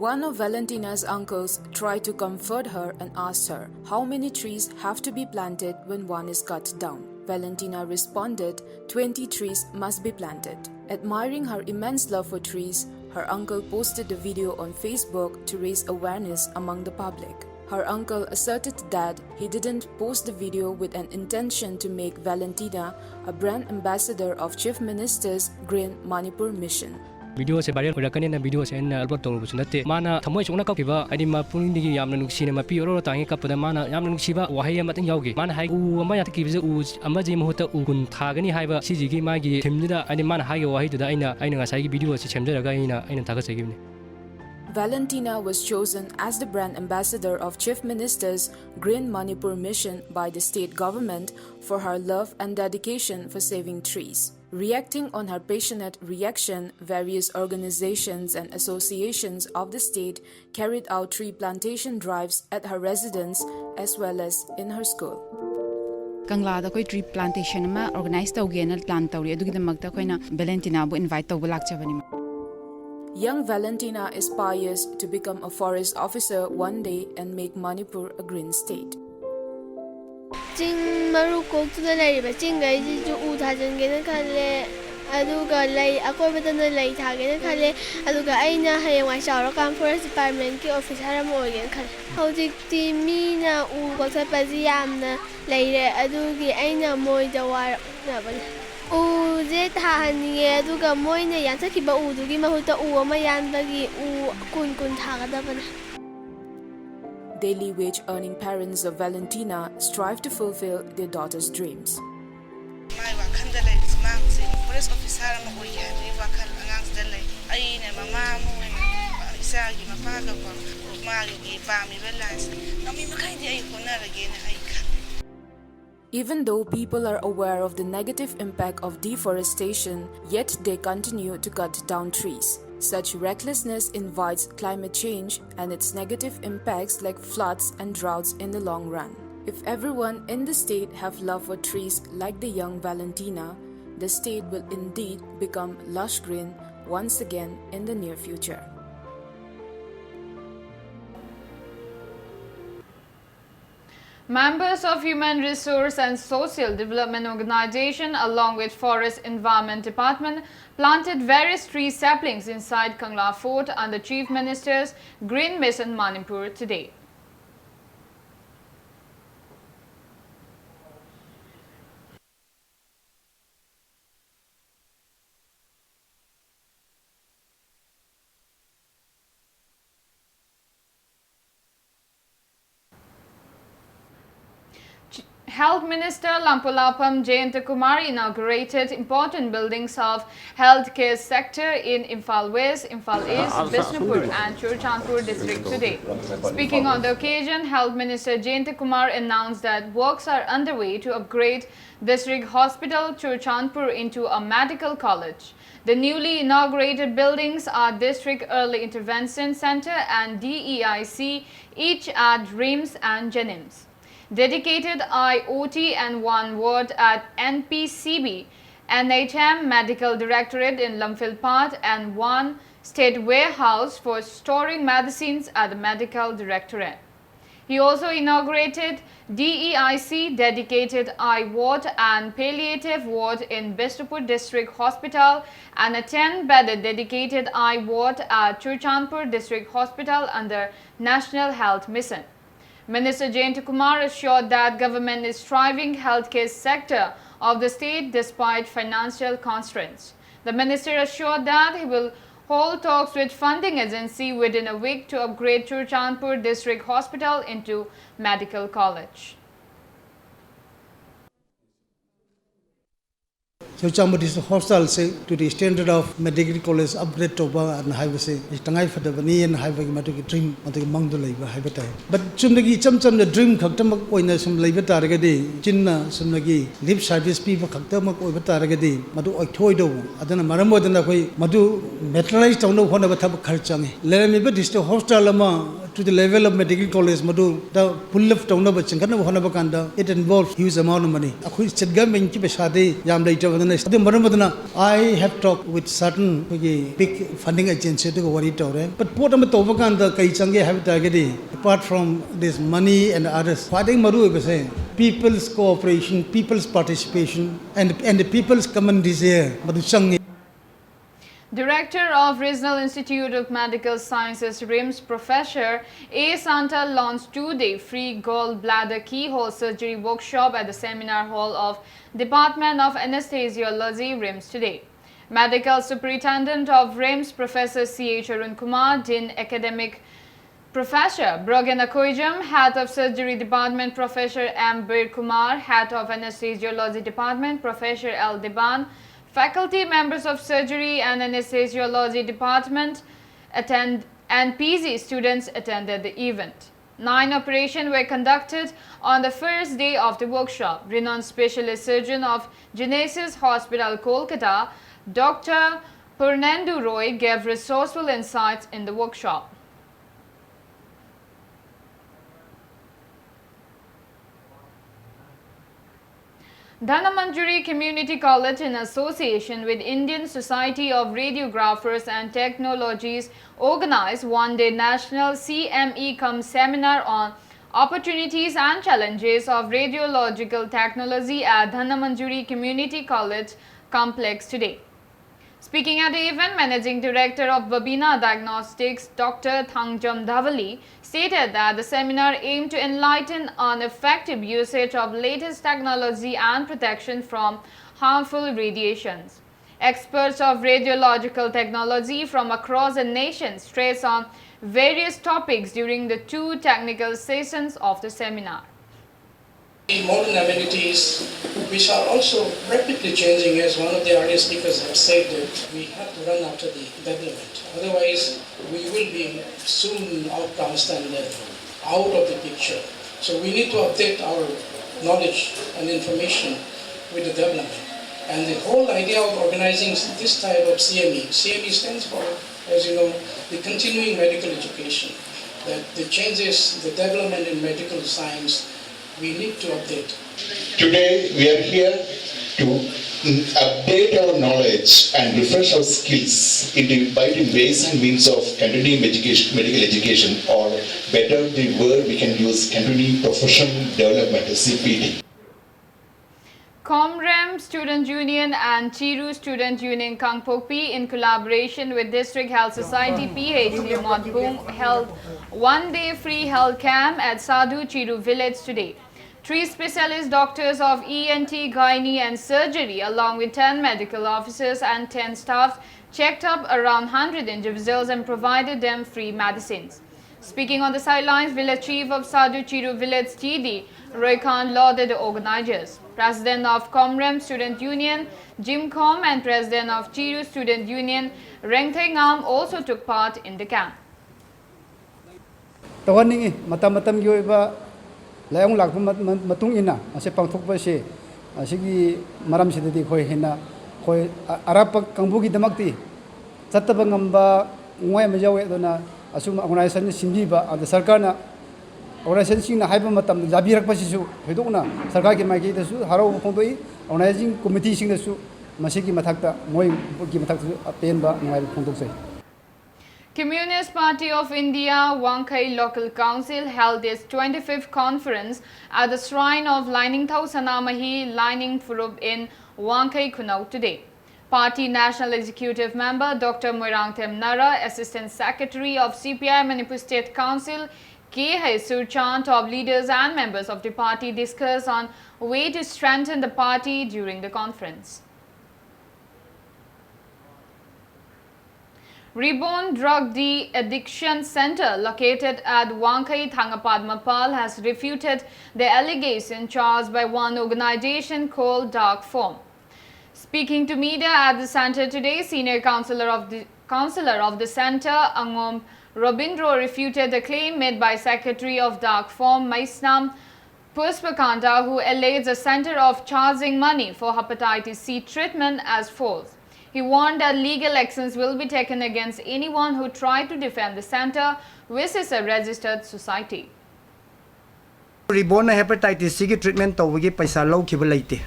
One of Valentina's uncles tried to comfort her and asked her, "How many trees have to be planted when one is cut down?" Valentina responded, "Twenty trees must be planted." Admiring her immense love for trees, her uncle posted the video on Facebook to raise awareness among the public. Her uncle asserted that he didn't post the video with an intention to make Valentina a brand ambassador of Chief Minister's Green Manipur Mission. ꯚꯤꯗꯤꯑꯣꯁꯦ viral ꯑꯣꯏꯔꯛꯀꯅꯤꯅ ꯚꯤꯗꯤꯑꯣꯁꯦ ꯑꯩꯅ upload ꯇꯧꯔꯨꯕꯁꯨ ꯅꯠꯇꯦ꯫ ꯃꯥꯅ ꯊꯃꯣꯏ ꯁꯣꯛꯅ ꯀꯞꯈꯤꯕ, ꯍꯥꯏꯗꯤ ꯃꯄꯨꯛꯅꯤꯡꯗꯒꯤ ꯌꯥꯝꯅ ꯅꯨꯡꯁꯤꯅ ꯃꯄꯤ ꯑꯣꯔꯣ ꯑꯣꯔꯣ ꯇꯥꯡꯉꯦ ꯀꯞꯄꯗ ꯃꯥꯅ ꯌꯥꯝꯅ ꯅꯨꯡꯁꯤꯕ ꯋꯥꯍꯩ ꯑꯃꯇꯪ ꯌꯥꯎꯈꯤ꯫ ꯃꯥꯅ ꯍꯥꯏ, "ꯎ ꯑꯃ ꯌꯥꯟꯊꯠꯈꯤꯕꯁꯦ ꯎ ꯑꯃꯁꯤ ꯃꯍꯨꯠꯇ ꯎ ꯀꯨꯟ ꯊꯥꯒꯅꯤ" ꯍꯥꯏꯕ ꯁꯤꯁꯤꯒꯤ ꯃꯥꯒꯤ ꯊꯤꯝꯁꯤꯗ, ꯍꯥꯏꯗꯤ ꯃꯥꯅ ꯍꯥꯏꯈꯤꯕ ꯋꯥꯍꯩꯗꯨꯗ ꯑꯩꯅ, ꯑꯩꯅ ꯉꯁꯥꯏꯒꯤ ꯚꯤꯗꯤꯑꯣ ꯑꯁꯤ ꯁꯦꯝꯖꯔꯒ ꯑꯩꯅ, ꯑꯩꯅ ꯊꯥꯒꯠꯆꯈꯤꯕꯅꯤ꯫ Valentina was chosen as the brand ambassador of Chief Minister's Green Manipur Mission by the state government for her love and dedication for saving trees. Reacting on her passionate reaction, various organizations and associations of the state carried out tree plantation drives at her residence as well as in her school. ꯀꯪꯂꯥꯗ ꯑꯩꯈꯣꯏ tree plantation ꯑꯃ organise ꯇꯧꯒꯦꯅ plan ꯇꯧꯔꯤ꯫ ꯑꯗꯨꯒꯤꯗꯃꯛꯇ ꯑꯩꯈꯣꯏꯅ ꯚꯦꯂꯦꯟꯇꯤꯅꯥꯕꯨ invite ꯇꯧꯕ ꯂꯥꯛꯆꯕꯅꯤ꯫ Young Valentina aspires to become a forest officer one day and make Manipur a green state. ꯆꯤꯡ ꯃꯔꯨ ꯀꯣꯛꯇꯨꯅ ꯂꯩꯔꯤꯕ ꯆꯤꯡꯈꯩꯁꯤꯁꯨ ꯎ ꯊꯥꯖꯤꯟꯒꯦꯅ ꯈꯜꯂꯦ꯫ ꯑꯗꯨꯒ ꯂꯩ ꯑꯀꯣꯏꯕꯗꯅ ꯂꯩ ꯊꯥꯒꯦꯅ ꯈꯜꯂꯦ꯫ ꯑꯗꯨꯒ ꯑꯩꯅ ꯍꯌꯦꯡꯋꯥꯏ ꯆꯥꯎꯔꯀꯥꯟ ꯐꯣꯔꯦꯁ ꯗꯤꯄꯥꯔꯠꯃꯦꯟꯠꯀꯤ ꯑꯣꯐꯤꯁꯥꯔ ꯑꯃ ꯑꯣꯏꯒꯦꯅ ꯈꯜꯂꯦ꯫ ꯍꯧꯖꯤꯛꯇꯤ ꯃꯤꯅ ꯎ ꯀꯛꯊꯠꯄꯁꯤ ꯌꯥꯝꯅ ꯂꯩꯔꯦ꯫ ꯑꯗꯨꯒꯤ ꯑꯩꯅ ꯃꯣꯏꯗ ꯋꯥꯔꯛꯅꯕꯅꯦ꯫ ꯎꯁꯦ ꯊꯥꯍꯟꯅꯤꯡꯉꯦ꯫ ꯑꯗꯨꯒ ꯃꯣꯏꯅ ꯌꯥꯟꯊꯠꯈꯤꯕ ꯎꯗꯨꯒꯤ ꯃꯍꯨꯠꯇ ꯎ ꯑꯃ ꯌꯥꯟꯕꯒꯤ ꯎ ꯀꯨꯟ ꯀꯨꯟ ꯊꯥꯒꯗꯕꯅꯦ꯫ Daily wage earning parents of Valentina strive to fulfill their daughter's dreams. ꯃꯥꯒꯤ ꯋꯥꯈꯜꯗ ꯂꯩꯔꯤꯁꯦ ꯃꯥꯁꯦ ꯐꯣꯔꯦꯁ ꯑꯣꯐꯤꯁꯥꯔ ꯑꯃ ꯑꯣꯏꯒꯦ ꯍꯥꯏꯕꯒꯤ ꯋꯥꯈꯜ ꯑꯉꯥꯡꯁꯤꯗ ꯂꯩ꯫ ꯑꯩꯅ ꯃꯃꯥ ꯑꯃ ꯑꯣꯏꯅ ꯏꯆꯥꯒꯤ ꯃꯄꯥꯒꯀꯣ ꯃꯥꯒꯤ ꯄꯥꯝꯃꯤꯕ ꯂꯥꯏꯟꯁꯦ ꯉꯝꯃꯤ ꯃꯈꯩꯗꯤ ꯑꯩ ꯍꯣꯠꯅꯔꯒꯦꯅ ꯑꯩ ꯈꯜꯂꯤ꯫ Even though people are aware of the negative impact of deforestation, yet they continue to cut down trees. Such recklessness invites climate change, and its negative impacts like floods and droughts in the long run. If everyone in the state have love for trees like the young Valentina, the state will indeed become lush green once again in the near future. Members of Human Resource and Social Development Organization along with Forest Environment Department planted various tree saplings inside Kangla Fort under Chief Minister's Green Mission Manipur today. Health Minister Lampulapham Jayantakumar inaugurated important buildings of healthcare sector in Imphal West, Imphal East, Bishnupur and Churachandpur district today. Speaking on the occasion, Health Minister Jayantakumar announced that works are underway to upgrade District Hospital Churachandpur into a medical college. The newly inaugurated buildings are District Early Intervention Center and D E I C, each at RIMS and JNIMS. Dedicated I O T and one ward at N P C B, N H M Medical Directorate in Lamphilpaat and one state warehouse for storing medicines at the Medical Directorate. He also inaugurated D E I C dedicated eye ward and palliative ward in Bishnupur District Hospital and a ten-bedded dedicated eye ward at Churachandpur District Hospital under National Health Mission. Minister Jayantakumar assured that government is striving healthcare sector of the state despite financial constraints. The minister assured that he will hold talks with funding agency within a week to upgrade Churachandpur District Hospital into medical college. Churachandpur district ꯍꯣꯁꯄꯤꯇꯥꯜꯁꯦ to the standard of medical college upgrade ꯇꯧꯕ ꯑꯅ ꯍꯥꯏꯕꯁꯦ ꯇꯉꯥꯏ ꯐꯗꯕꯅꯤ ꯑꯅ ꯍꯥꯏꯕꯒꯤ ꯃꯗꯨꯒꯤ dream, ꯃꯗꯨꯒꯤ ꯃꯪꯗꯨ ꯂꯩꯕ ꯍꯥꯏꯕ ꯇꯥꯏ꯫ ꯕꯠ ꯆꯨꯝꯅꯒꯤ ꯏꯆꯝ ꯆꯝꯅ ꯗ꯭ꯔꯤꯝ ꯈꯛꯇꯃꯛ ꯑꯣꯏꯅ ꯁꯨꯝ ꯂꯩꯕ ꯇꯥꯔꯒꯗꯤ, ꯆꯤꯟꯅ ꯆꯨꯝꯅꯒꯤ ꯂꯤꯞ ꯁꯥꯔꯚꯤꯁ ꯄꯤꯕ ꯈꯛꯇꯃꯛ ꯑꯣꯏꯕ ꯇꯥꯔꯒꯗꯤ, ꯃꯗꯨ ꯑꯣꯏꯊꯣꯛꯑꯣꯏꯗꯧꯕ꯫ ꯑꯗꯨꯅ ꯃꯔꯝ ꯑꯣꯏꯗꯅ ꯑꯩꯈꯣꯏ ꯃꯗꯨ ꯃꯦꯇꯔꯤꯌꯦꯂꯥꯏꯁ ꯇꯧꯅꯕ ꯍꯣꯠꯅꯕ ꯊꯕꯛ ꯈꯔ ꯆꯪꯉꯤ꯫ ꯂꯩꯔꯝꯃꯤꯕ ꯗꯤꯁꯇ꯭ꯔꯤꯛ ꯍꯣꯁꯄꯤꯇꯥꯜ ꯑꯃ to the level of medical college ꯃꯗꯨꯗ ꯄꯨꯜ ꯑꯞ ꯇꯧꯅꯕ, ꯆꯤꯡꯈꯠꯅꯕ ꯍꯣꯠꯅꯕ ꯀꯥꯟꯗ, it involve huge amount of money꯫ ꯑꯩꯈꯣꯏ ꯁ꯭ꯇꯦꯠ ꯒꯚꯔꯟꯃꯦꯟꯠꯀꯤ ꯄꯩꯁꯥꯗꯤ ꯌꯥꯝ ꯂꯩꯇꯕꯅꯤꯅ, ꯑꯗꯨ ꯃꯔꯝ ꯑꯗꯨꯅ I have talked with certain ꯑꯩꯈꯣꯏꯒꯤ big funding agency ꯑꯗꯨꯒ ꯋꯥꯔꯤ ꯇꯧꯔꯦ꯫ But ꯄꯣꯠ ꯑꯃ ꯇꯧꯕ ꯀꯥꯟꯗ ꯀꯩ ꯆꯪꯒꯦ ꯍꯥꯏꯕ ꯇꯥꯔꯒꯗꯤ, apart from this money and others, ꯈ꯭ꯋꯥꯏꯗꯒꯤ ꯃꯔꯨ ꯑꯣꯏꯕꯁꯦ people's cooperation, people's participation and, and the people's common desire ꯃꯗꯨ ꯆꯪꯉꯤ꯫ Director of Regional Institute of Medical Sciences, RIMS, Professor A Santa launched two-day free gallbladder keyhole surgery workshop at the seminar hall of Department of Anesthesiology, RIMS, today. Medical Superintendent of RIMS, Professor C H Arun Kumar, Dean Academic Professor Brogan Akoijam, Head of Surgery Department, Professor M Bir Kumar, Head of Anesthesiology Department, Professor L Deban, faculty members of Surgery and Anesthesiology Department attend and P G students attended the event. Nine operations were conducted on the first day of the workshop. Renowned specialist surgeon of Genesis Hospital, Kolkata, Doctor Purnendu Roy gave resourceful insights in the workshop. Dhanamanjuri Community College, in association with Indian Society of Radiographers and Technologies, organized one-day national C M E cum seminar on opportunities and challenges of radiological technology at Dhanamanjuri Community College complex today. Speaking at the event, Managing Director of Babina Diagnostics, Doctor Thangjam Dhavali, stated that the seminar aimed to enlighten on effective usage of latest technology and protection from harmful radiations. Experts of radiological technology from across the nation stress on various topics during the two technical sessions of the seminar. The modern amenities, which are also rapidly changing, as one of the earlier speakers have said, that we have to run after the development. Otherwise, we will be soon outcast and uh, out of the picture. So we need to update our knowledge and information with the development. And the whole idea of organizing this type of C M E, C M E stands for, as you know, the continuing medical education, that the changes, the development in medical science, we need to update. Today, we are here to mm, update our knowledge and refresh our skills in the, by the ways and means of continuing education, medical education, or better, the word we can use, continuing professional development, C P D. Comrem Student Union and Chiru Student Union Kangpokpi, in collaboration with District Health Society P H C Monpung, held one-day free health camp at Sadhu Chiru village today. Three specialist doctors of E N T, gynae and surgery, along with ten medical officers and ten staffs, checked up around hundred individuals and provided them free medicines. Speaking on the sidelines, village chief of Sadhu Chiru village, G D Roy Khan, lauded the organizers. President of Comrem Student Union, Jim Kom, and president of Chiru Student Union, Rengthei Ngam, also took part in the camp. ꯇꯧꯍꯟꯅꯤꯡꯉꯤ꯫ ꯃꯇꯝ ꯃꯇꯝꯒꯤ ꯑꯣꯏꯕ ꯂꯥꯏꯑꯣꯡ ꯂꯥꯛꯄ ꯃ- ꯃ- ꯃꯇꯨꯡ ꯏꯟꯅ ꯃꯁꯤ ꯄꯥꯡꯊꯣꯛꯄ ꯑꯁꯤ, ꯑꯁꯤꯒꯤ ꯃꯔꯝꯁꯤꯗꯗꯤ ꯑꯩꯈꯣꯏ ꯍꯦꯟꯅ ꯑꯩꯈꯣꯏ ꯑ- ꯑꯔꯥꯞꯄ ꯀꯥꯡꯕꯨꯒꯤꯗꯃꯛꯇꯤ ꯆꯠꯇꯕ ꯉꯝꯕ ꯅꯨꯡꯉꯥꯏ ꯑꯃ ꯌꯥꯎꯋꯦ꯫ ꯑꯗꯨꯅ ꯑꯁꯨꯝꯕ ꯑꯣꯔꯒꯅꯥꯏꯖꯦꯁꯟ ꯁꯤꯟꯕꯤꯕ, ꯑꯗ ꯁꯔꯀꯥꯔꯅ ꯑꯣꯔꯒꯅꯥꯏꯖꯦꯁꯟꯁꯤꯡꯅ ꯍꯥꯏꯕ ꯃꯇꯝꯗ ꯌꯥꯕꯤꯔꯛꯄꯁꯤꯁꯨ ꯊꯣꯏꯗꯣꯛꯅ ꯁꯔꯀꯥꯔꯒꯤ ꯃꯥꯏꯀꯩꯗꯁꯨ ꯍꯔꯥꯎꯕ ꯐꯣꯡꯗꯣꯛꯏ꯫ ꯑꯣꯔꯒꯅꯥꯏꯖꯤꯡ ꯀꯣꯃꯤꯇꯤꯁꯤꯡꯗꯁꯨ ꯃꯁꯤꯒꯤ ꯃꯊꯛꯇ, ꯃꯣꯏꯒꯤ ꯃꯊꯛꯇꯁꯨ ꯑꯄꯦꯟꯕ ꯅꯨꯡꯉꯥꯏꯕ ꯐꯣꯡꯗꯣꯛꯆꯩ꯫ Communist Party of India Wangkhei Local Council held its twenty-fifth conference at the shrine of Lainingthou Sanamahi Laining Furup in Wangkhei Khunau today. Party National Executive Member Doctor Moirangthem Nara, Assistant Secretary of C P I Manipur State Council, K H Surchan, top leaders and members of the party discussed on way to strengthen the party during the conference. Reborn Drug De-Addiction Center, located at Wangkhei Thangapad Mapal, has refuted the allegation charged by one organization called Dark Forum. Speaking to media at the center today, senior counselor of the, counselor of the center, Angom Robindro, refuted the claim made by secretary of Dark Forum, Maisnam Puspakanta, who alleged the center of charging money for hepatitis C treatment as false. He warned that legal actions will be taken against anyone who tried to defend the center, which is a registered society. Reborn hepatitis ꯁꯤꯒꯤ treatment ꯇꯧꯕꯒꯤ ꯄꯩꯁꯥ ꯂꯧꯈꯤꯕ ꯂꯩꯇꯦ꯫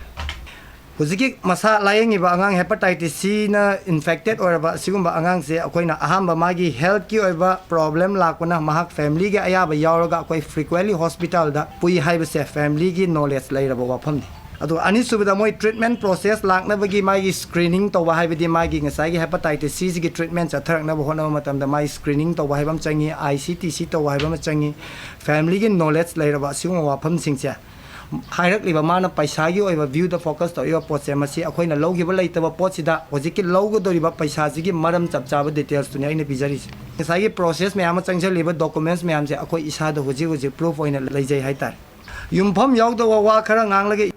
ꯍꯧꯖꯤꯛꯀꯤ ꯃꯁꯥ ꯂꯥꯌꯦꯡꯉꯤꯕ ꯑꯉꯥꯡ hepatitis ꯁꯤꯅ ꯏꯟꯐꯦꯛꯇꯦꯠ ꯑꯣꯏꯔꯕ ꯑꯁꯤꯒꯨꯝꯕ ꯑꯉꯥꯡꯁꯦ ꯑꯩꯈꯣꯏꯅ ꯑꯍꯥꯟꯕ ꯃꯥꯒꯤ ꯍꯦꯜꯠꯀꯤ ꯑꯣꯏꯕ ꯄ꯭ꯔꯣꯕ꯭ꯂꯦꯝ ꯂꯥꯛꯄꯅ ꯃꯍꯥꯛ ꯐꯦꯃꯤꯂꯤꯒꯤ ꯑꯌꯥꯕ ꯌꯥꯎꯔꯒ ꯑꯩꯈꯣꯏ ꯐ꯭ꯔꯤꯀ꯭ꯋꯦꯟꯂꯤ ꯍꯣꯁꯄꯤꯇꯥꯜꯗ ꯄꯨꯏ ꯍꯥꯏꯕꯁꯦ ꯐꯦꯃꯤꯂꯤꯒꯤ ꯅꯣꯂꯦꯖ ꯂꯩꯔꯕ ꯋꯥꯐꯝꯅꯤ꯫ ꯑꯗꯨꯒ ꯑꯅꯤꯁꯨꯕꯗ ꯃꯣꯏ ꯇ꯭ꯔꯤꯠꯃꯦꯟ ꯄ꯭ꯔꯣꯁꯦꯁ ꯂꯥꯛꯅꯕꯒꯤ ꯃꯥꯒꯤ ꯁ꯭ꯀ꯭ꯔꯤꯅꯤꯡ ꯇꯧꯕ ꯍꯥꯏꯕꯗꯤ ꯃꯥꯒꯤ ꯉꯁꯥꯏꯒꯤ ꯍꯦꯄꯥꯇꯥꯏꯇꯤꯁ ꯁꯤꯁꯤꯒꯤ ꯇ꯭ꯔꯤꯠꯃꯦꯟ ꯆꯠꯊꯔꯛꯅꯕ ꯍꯣꯠꯅꯕ ꯃꯇꯝꯗ ꯃꯥꯒꯤ ꯁ꯭ꯀ꯭ꯔꯤꯅꯤꯡ ꯇꯧꯕ ꯍꯥꯏꯕ ꯑꯃ ꯆꯪꯉꯤ, ꯑꯥꯏ ꯁꯤ ꯇꯤ ꯁꯤ ꯇꯧꯕ ꯍꯥꯏꯕ ꯑꯃ ꯆꯪꯉꯤ꯫ ꯐꯦꯃꯤꯂꯤꯒꯤ ꯅꯣꯂꯦꯖ ꯂꯩꯔꯕ ꯑꯁꯤꯒꯨꯝꯕ ꯋꯥꯐꯝꯁꯤꯡꯁꯦ ꯍꯥꯏꯔꯛꯂꯤꯕ ꯃꯥꯅ ꯄꯩꯁꯥꯒꯤ ꯑꯣꯏꯕ ꯚ꯭ꯌꯨꯗ ꯐꯣꯀꯁ ꯇꯧꯔꯤꯕ ꯄꯣꯠꯁꯦ ꯃꯁꯤ ꯑꯩꯈꯣꯏꯅ ꯂꯧꯈꯤꯕ ꯂꯩꯇꯕ ꯄꯣꯠꯁꯤꯗ ꯍꯧꯖꯤꯛꯀꯤ ꯂꯧꯒꯗꯧꯔꯤꯕ ꯄꯩꯁꯥꯁꯤꯒꯤ ꯃꯔꯝ ꯆꯞ ꯆꯥꯕ ꯗꯤꯇꯦꯜꯁꯇꯨꯅꯤ ꯑꯩꯅ ꯄꯤꯖꯔꯤꯁꯦ꯫ ꯉꯁꯥꯏꯒꯤ ꯄ꯭ꯔꯣꯁꯦꯁ ꯃꯌꯥꯝ ꯑꯃ ꯆꯪꯁꯤꯜꯂꯤꯕ ꯗꯣꯀꯨꯃꯦꯟꯠꯁ ꯃꯌꯥꯝꯁꯦ ꯑꯩꯈꯣꯏ ꯏꯁꯥꯗ ꯍꯧꯖꯤꯛ ꯍꯧꯖꯤꯛ ꯄ꯭ꯔꯨꯐ ꯑꯣꯏꯅ ꯂꯩꯖꯩ ꯍꯥꯏꯇꯥꯔꯦ꯫ ꯌꯨꯝꯐꯝ ꯌꯥꯎꯗꯕ ꯋꯥ ꯈꯔ ꯉꯥꯡꯂꯒ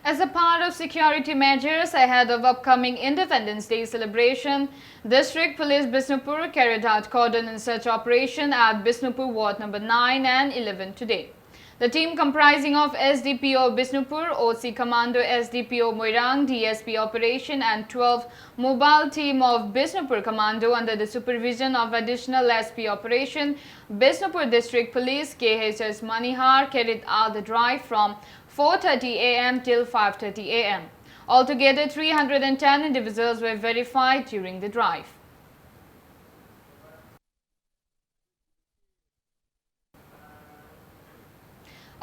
As a part of security measures ahead of upcoming Independence Day celebration, District Police Bishnupur carried out cordon and search operation at Bishnupur Ward number nine and eleven today. The team, comprising of S D P O Bishnupur, O C Commando, S D P O Moirang, D S P Operation and twelve mobile team of Bishnupur Commando under the supervision of Additional S P Operation, Bishnupur District Police, K H S Manihar, carried out the drive from four thirty A M till five thirty A M. Altogether, three hundred and ten individuals were verified during the drive.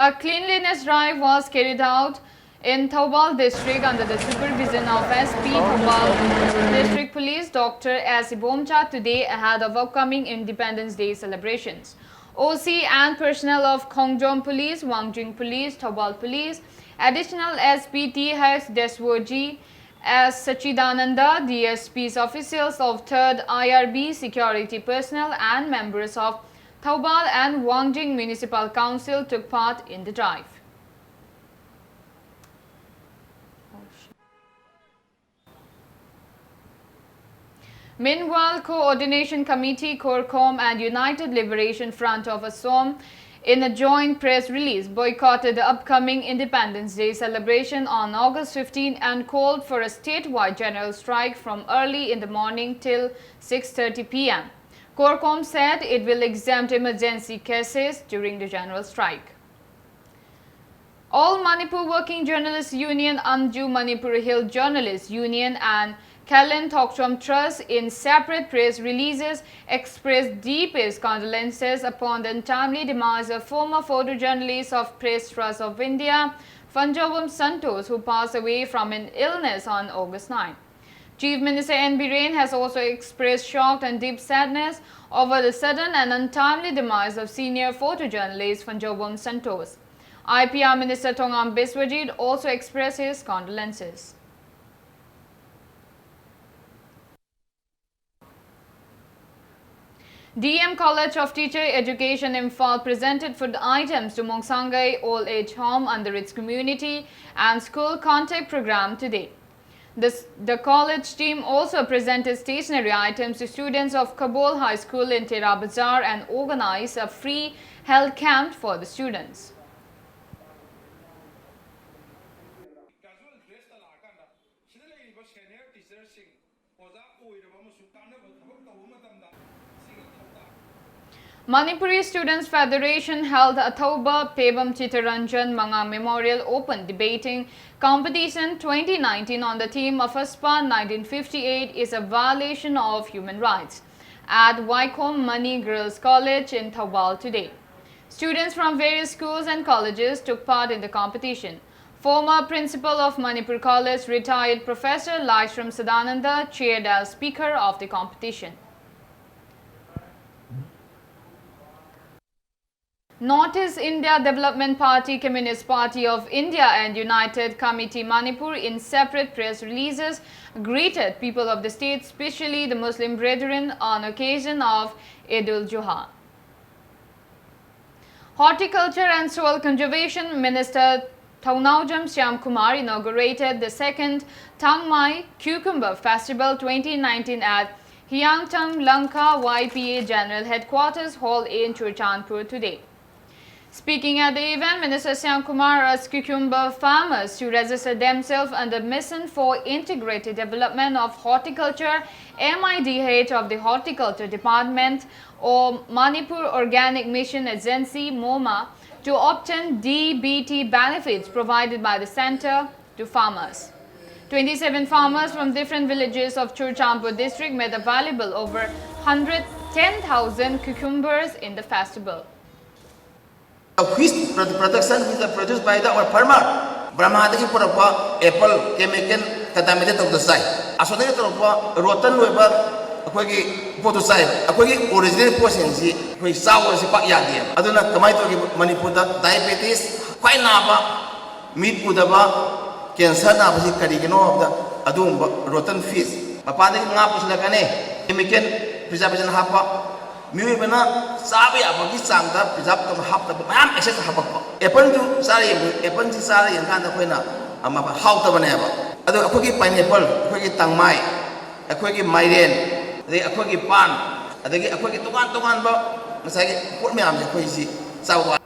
A cleanliness drive was carried out in Thoubal district under the supervision of S P Thoubal District Police Doctor S Ibomcha today ahead of upcoming Independence Day celebrations. O C and personnel of Khongjom Police, Wangjing Police, Thoubal Police, Additional S P T H Deswoji, S Sachidananda, D S P's officials of third I R B, security personnel and members of Thoubal and Wangjing Municipal Council took part in the drive. Meanwhile, Coordination Committee, CORCOM, and United Liberation Front of Assam, in a joint press release, boycotted the upcoming Independence Day celebration on August fifteen and called for a statewide general strike from early in the morning till six thirty p m. CORCOM said it will exempt emergency cases during the general strike. All Manipur Working Journalists Union, Amju Manipur Hill Journalists Union, and Kalen Thokchom Trust, in separate press releases, expressed deepest condolences upon the untimely demise of former photojournalist of Press Trust of India, Phanjobam Santosh, who passed away from an illness on August nine. Chief Minister N Biren has also expressed shock and deep sadness over the sudden and untimely demise of senior photojournalist Phanjobam Santosh. I P R Minister Thongam Biswajit also expressed his condolences. D M College of Teacher Education, Imphal, presented food items to Mongsangai Old Age Home under its Community and School Contact Program today. This, the college team also presented stationery items to students of Kabul High School in Tera Bazar and organized a free health camp for the students. Manipuri Students Federation held Athouba Pebam Chittaranjan Manga Memorial Open Debating Competition twenty nineteen on the theme of AFSPA nineteen fifty-eight is a violation of human rights at Vaikom Mani Girls College in Thoubal today. Students from various schools and colleges took part in the competition. Former principal of Manipur College, retired Professor Laishram Sadananda, chaired as speaker of the competition. North East India Development Party, Communist Party of India and United Committee Manipur in separate press releases greeted people of the state, especially the Muslim brethren, on occasion of Eid ul-Juha. Horticulture and Soil Conservation Minister Thounaojam Shyam Kumar inaugurated the second Thangmai Cucumber Festival twenty nineteen at Hiangtang Langkha Y P A General Headquarters Hall in Churachandpur today. Speaking at the event, Minister Shyam Kumar urged cucumber farmers to register themselves under Mission for Integrated Development of Horticulture, M I D H, of the Horticulture Department or Manipur Organic Mission Agency, MOMA, to obtain D B T benefits provided by the center to farmers. Twenty-seven farmers from different villages of Churachandpur district made available over one hundred ten thousand cucumbers in the festival. Which production which are produced by the our farmer. ꯕꯔꯃꯥꯗꯒꯤ ꯄꯨꯔꯛꯄ apple chemical contaminated ꯇꯧꯗ ꯆꯥꯏ꯫ ꯑꯁꯣꯝꯗꯒꯤ ꯇꯧꯔꯛꯄ ꯔꯣꯇꯟ ꯑꯣꯏꯕ ꯑꯩꯈꯣꯏꯒꯤ ꯄꯣꯠꯇꯨ ꯆꯥꯏ꯫ ꯑꯩꯈꯣꯏꯒꯤ original ꯄꯣꯠꯁꯤꯡꯁꯤ ꯑꯩꯈꯣꯏ ꯆꯥꯕꯁꯤ ꯄꯥꯛ ꯌꯥꯗꯦ꯫ ꯑꯗꯨꯅ ꯀꯃꯥꯏꯅ ꯇꯧꯒꯦ? ꯃꯅꯤꯄꯨꯔꯗ ꯗꯥꯏꯕꯦꯇꯤꯁ ꯈ꯭ꯋꯥꯏ ꯅꯥꯕ, ꯃꯤꯠ ꯎꯗꯕ, ꯀꯦꯟꯁꯔ ꯅꯥꯕꯁꯤ ꯀꯔꯤꯒꯤꯅꯣ ꯍꯥꯏꯕꯗ ꯑꯗꯨꯒꯨꯝꯕ ꯔꯣꯇꯟ ꯐꯤꯁ꯫ ꯃꯄꯥꯟꯗꯒꯤ ꯉꯥ ꯄꯨꯁꯤꯜꯂꯛꯀꯅꯤ, ꯀꯦꯃꯤꯀꯦꯜ ꯄ꯭ꯔꯤꯖꯥꯔꯕꯦꯁꯟ ꯍꯥꯞꯄ꯫ ꯃꯤꯑꯣꯏꯕꯅ ꯆꯥꯕ ꯌꯥꯕꯒꯤ ꯆꯥꯡꯗ ꯄ꯭ꯔꯤꯖꯥꯔꯕ ꯇꯧꯕ ꯍꯥꯞꯇꯕ ꯃꯌꯥꯝ ꯑꯦꯛꯁꯦꯁ ꯍꯥꯞꯄꯛꯄ꯫ ꯑꯦꯄꯜꯗꯨ ꯆꯥꯔ ꯌꯦꯡꯕ, ꯑꯦꯄꯜꯁꯤ ꯆꯥꯔ ꯌꯦꯡꯀꯥꯟꯗ ꯑꯩꯈꯣꯏꯅ ꯑꯃ ꯍꯥꯎꯇꯕꯅꯦꯕ꯫ ꯑꯗꯣ ꯑꯩꯈꯣꯏꯒꯤ ꯄꯥꯏꯅꯦꯄꯜ, ꯑꯩꯈꯣꯏꯒꯤ ꯇꯪꯃꯥꯏ, ꯑꯩꯈꯣꯏꯒꯤ ꯃꯥꯏꯔꯦꯟ, ꯑꯗꯒꯤ ꯑꯩꯈꯣꯏꯒꯤ ꯄꯥꯟ, ꯑꯗꯒꯤ ꯑꯩꯈꯣꯏꯒꯤ ꯇꯣꯉꯥꯟ ꯇꯣꯉꯥꯟꯕ ꯉꯁꯥꯏꯒꯤ ꯄꯣꯠ ꯃꯌꯥꯝꯁꯦ ꯑꯩꯈꯣꯏꯁꯤ ꯆꯥꯕ ꯋꯥ-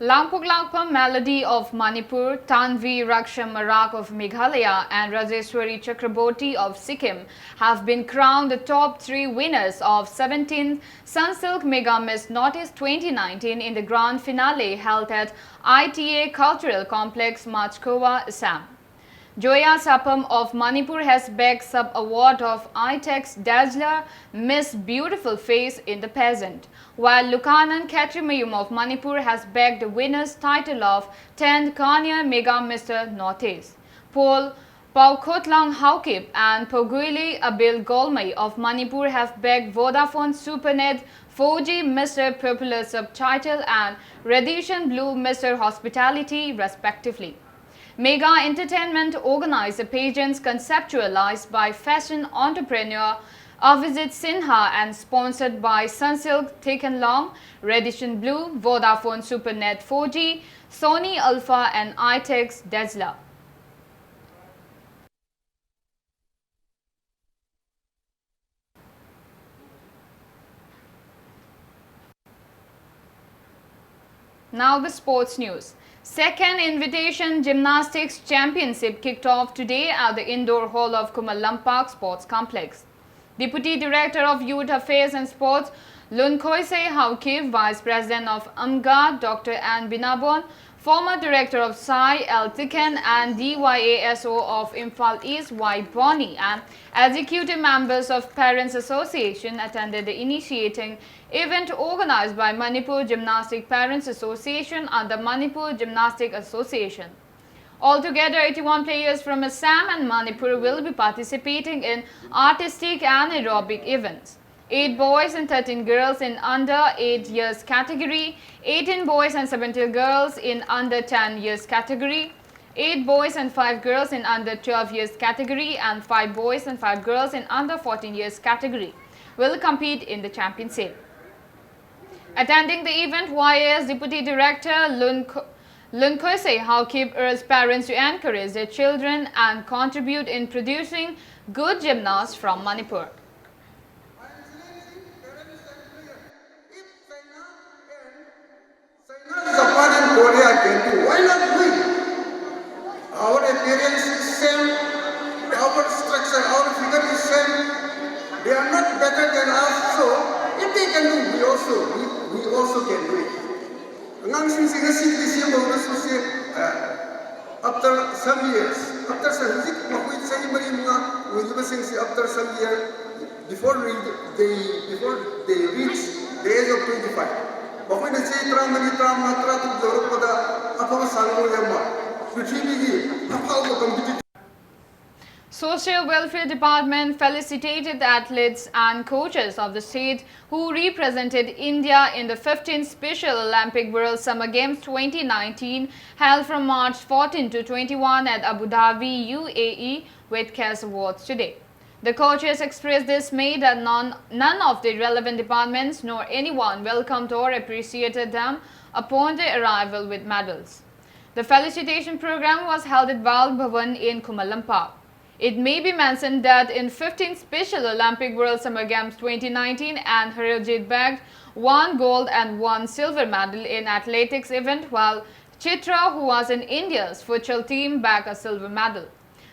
Langpuk Lakpa Melody of Manipur, Tanvi Raksham Marak of Meghalaya, and Rajeshwari Chakraborty of Sikkim have been crowned the top three winners of seventeenth Sunsilk Mega Miss Northeast twenty nineteen in the grand finale held at I T A Cultural Complex, Machkhowa, Assam. Joya Sapam of Manipur has bagged sub-award of ITEX Dazzler Miss Beautiful Face in the pageant, while Lukanan Khetrimayum of Manipur has bagged the winner's title of tenth Kanya Mega Mister Northeast. Paul Paukotlang Haokip and Poguili Abil Golmei of Manipur have bagged Vodafone Supernet four G Mister Popular Subtitle and Radiation Blue Mister Hospitality, respectively. Mega Entertainment organized a pageant conceptualized by fashion entrepreneur Avijit Sinha and sponsored by Sunsilk Taekan Long, Radiation Blue, Vodafone Supernet four G, Sony Alpha and Itex Dazzler. Now the sports news. Second Invitation Gymnastics Championship kicked off today at the Indoor Hall of Khumullampak Sports Complex. Deputy Director of Youth Affairs and Sports, Lunkhoise Haokip, Vice President of AMGA, Doctor N Binabon, former Director of SAI, L Tiken, and D Y A S O of Imphal East, Y Bonnie, and executive members of Parents Association attended the initiating event organized by Manipur Gymnastic Parents Association under Manipur Gymnastic Association. Altogether, eighty-one players from Assam and Manipur will be participating in artistic and aerobic events. Eight boys and thirteen girls in under eight years category, eighteen boys and seventeen girls in under ten years category, eight boys and five girls in under twelve years category, and five boys and five girls in under fourteen years category will compete in the championship. Attending the event, Y A S Deputy Director Lun Ko-, Lunkhoise Haokip urged parents to encourage their children and contribute in producing good gymnasts from Manipur. China, Japan and Korea can do. Why not we? Our appearance is same, our structure, our figure is same. They are not better than us, so if they can do, we also, we, we also can do it. ꯑꯉꯥꯡꯁꯤꯡꯁꯤ ꯉꯁꯤꯗꯤ ꯁꯦꯝꯍꯧꯔꯁꯨ ꯁꯦ, after some years, after some, ꯍꯧꯖꯤꯛ ꯃꯈꯣꯏ ꯆꯍꯤ ꯃꯔꯤ ꯃꯉꯥ ꯑꯣꯏꯔꯤꯕꯁꯤꯡꯁꯤ, after some year, before re- they before they reach the age of twenty five, ꯃꯈꯣꯏꯅ ꯆꯍꯤ ꯇꯔꯥꯃꯔꯤ, ꯇꯔꯥꯃꯉꯥ, ꯇꯔꯥꯇꯔꯨꯛ ꯌꯧꯔꯛꯄꯗ ꯑꯐꯕ ꯁꯥꯟꯅꯔꯣꯏ ꯑꯃ, ꯄ꯭ꯔꯤꯊꯤꯕꯤꯒꯤ ꯑꯐꯥꯎꯕ competitive Social Welfare Department felicitated athletes and coaches of the state who represented India in the fifteenth Special Olympic World Summer Games twenty nineteen, held from March fourteen to twenty-one at Abu Dhabi, U A E, with cash awards today. The coaches expressed dismay that none, none of the relevant departments nor anyone welcomed or appreciated them upon their arrival with medals. The felicitation program was held at Bal Bhavan in Khuman Lampak. It may be mentioned that in fifteenth Special Olympic World Summer Games twenty nineteen, Ann Harojit bagged one gold and one silver medal in athletics event, while Chitra, who was in India's futsal team, bagged a silver medal.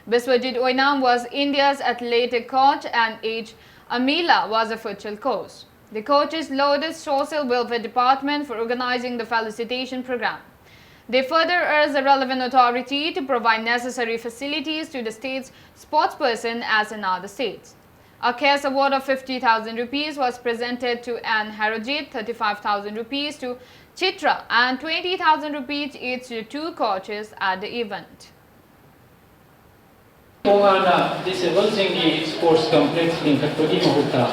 Biswajit Oinam was India's athletic coach and H Amila was a futsal coach. The coaches lauded Social Welfare Department for organizing the felicitation program. They further urged the relevant authority to provide necessary facilities to the state's sportsperson as in other states. A cash award of fifty thousand rupees was presented to Ann Harojit, thirty-five thousand rupees to Chitra, and twenty thousand rupees each to two coaches at the event. ꯇꯣꯉꯥꯟꯅ ꯗꯤꯁꯦꯕꯜꯁꯤꯡꯒꯤ sports complex ꯂꯤꯡꯈꯠꯄꯒꯤ ꯃꯍꯨꯠꯇ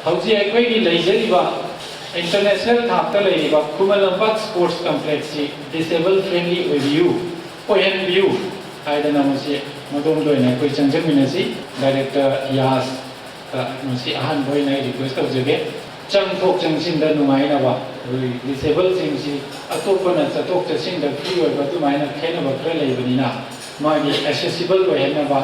ꯍꯧꯖꯤꯛ ꯑꯩꯈꯣꯏꯒꯤ ꯂꯩꯖꯔꯤꯕ international ꯊꯥꯛꯇ ꯂꯩꯔꯤꯕ Khuman Lampak sports ꯀꯝꯄ꯭ꯂꯦꯛꯁꯁꯤ disable friendly ꯑꯣꯏꯕꯤꯌꯨ, ꯑꯣꯏꯍꯟꯕꯤꯌꯨ ꯍꯥꯏꯗꯅ ꯃꯁꯤ ꯃꯗꯣꯝꯗ ꯑꯣꯏꯅ ꯑꯩꯈꯣꯏ ꯆꯪꯖꯃꯤꯟꯅꯁꯤ꯫ ꯗꯥꯏꯔꯦꯛꯇꯔ ꯌꯥꯁ ꯃꯁꯤ ꯑꯍꯥꯟꯕ ꯑꯣꯏꯅ ꯑꯩ ꯔꯤꯀ꯭ꯋꯦꯁ ꯇꯧꯖꯒꯦ꯫ ꯆꯪꯊꯣꯛ ꯆꯪꯁꯤꯟꯗ ꯅꯨꯡꯉꯥꯏꯅꯕ, ꯑꯩꯈꯣꯏ ꯗꯤꯁꯦꯕꯜꯁꯤꯡꯁꯤ ꯑꯇꯣꯞꯄꯅ ꯆꯠꯊꯣꯛ ꯆꯠꯁꯤꯟꯗ ꯐ꯭ꯔꯤ ꯑꯣꯏꯕ ꯑꯗꯨꯃꯥꯏꯅ ꯈꯦꯠꯅꯕ ꯈꯔ ꯂꯩꯕꯅꯤꯅ, ꯃꯥꯒꯤ ꯑꯦꯁꯦꯁꯤꯕꯜ ꯑꯣꯏꯍꯟꯅꯕ,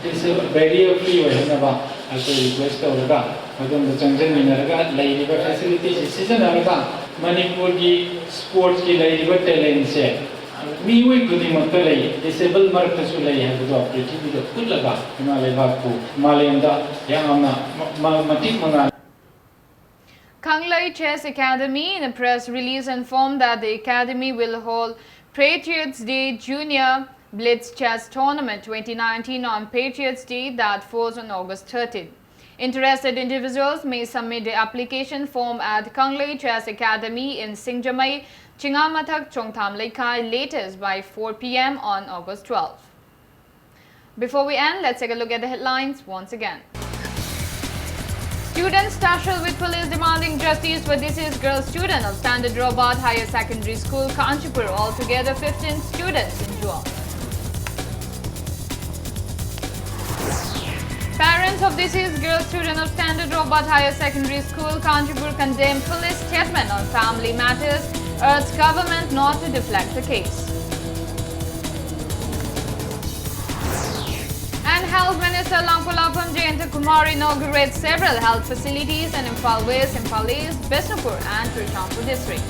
ꯗꯤꯁꯦꯕꯜ ꯕꯦꯔꯤꯌꯔ ꯐ꯭ꯔꯤ ꯑꯣꯏꯍꯟꯅꯕ ꯑꯩꯈꯣꯏ ꯔꯤꯀ꯭ꯋꯦꯁ ꯇꯧꯔꯒ ꯃꯗꯣꯝꯗ ꯆꯪꯁꯤꯟꯃꯤꯟꯅꯔꯒ ꯂꯩꯔꯤꯕ ꯐꯦꯁꯤꯂꯤꯇꯤꯁꯤ ꯁꯤꯖꯤꯟꯅꯔꯒ ꯃꯅꯤꯄꯨꯔꯒꯤ ꯁ꯭ꯄꯣꯔꯠꯁꯀꯤ ꯂꯩꯔꯤꯕ ꯇꯦꯂꯦꯟꯁꯦ ꯃꯤꯑꯣꯏ ꯈꯨꯗꯤꯡꯃꯛꯇ ꯂꯩ, ꯗꯤꯁꯦꯕꯜ ꯃꯔꯛꯇꯁꯨ ꯂꯩ ꯍꯥꯏꯕꯗꯣ ꯄ꯭ꯔꯤꯊꯤꯕꯤꯗ ꯎꯠꯂꯒ ꯏꯃꯥ ꯂꯩꯕꯥꯛꯄꯨ ꯃꯥꯂꯦꯝꯗ ꯌꯥꯝꯅ ꯃ-, ꯃ-, ꯃꯇꯤꯛ ꯃꯉꯥꯜ Kanglei Chess Academy, in a press release, informed that the academy will hold Patriots Day Junior Blitz Chess Tournament twenty nineteen on Patriots Day, that falls on August thirteenth. Interested individuals may submit the application form at Kanglei Chess Academy in Singjamei, Chingamathak, Chongtham Leikai latest by four p.m. on August twelfth. Before we end, let's take a look at the headlines once again. Students tussle with police demanding justice for deceased girl student of Standard Robert Higher Secondary School, Kanchipur. Altogether, fifteen students injured. Parents of deceased girl student of Standard Robert Higher Secondary School, Kanchipur, condemn police statement on family matters, urge government not to deflect the case. And Health Minister Langpalapam Jayanta Kumar inaugurates several health facilities in Imphal West, Imphal East, Bishnupur and Churachandpur district.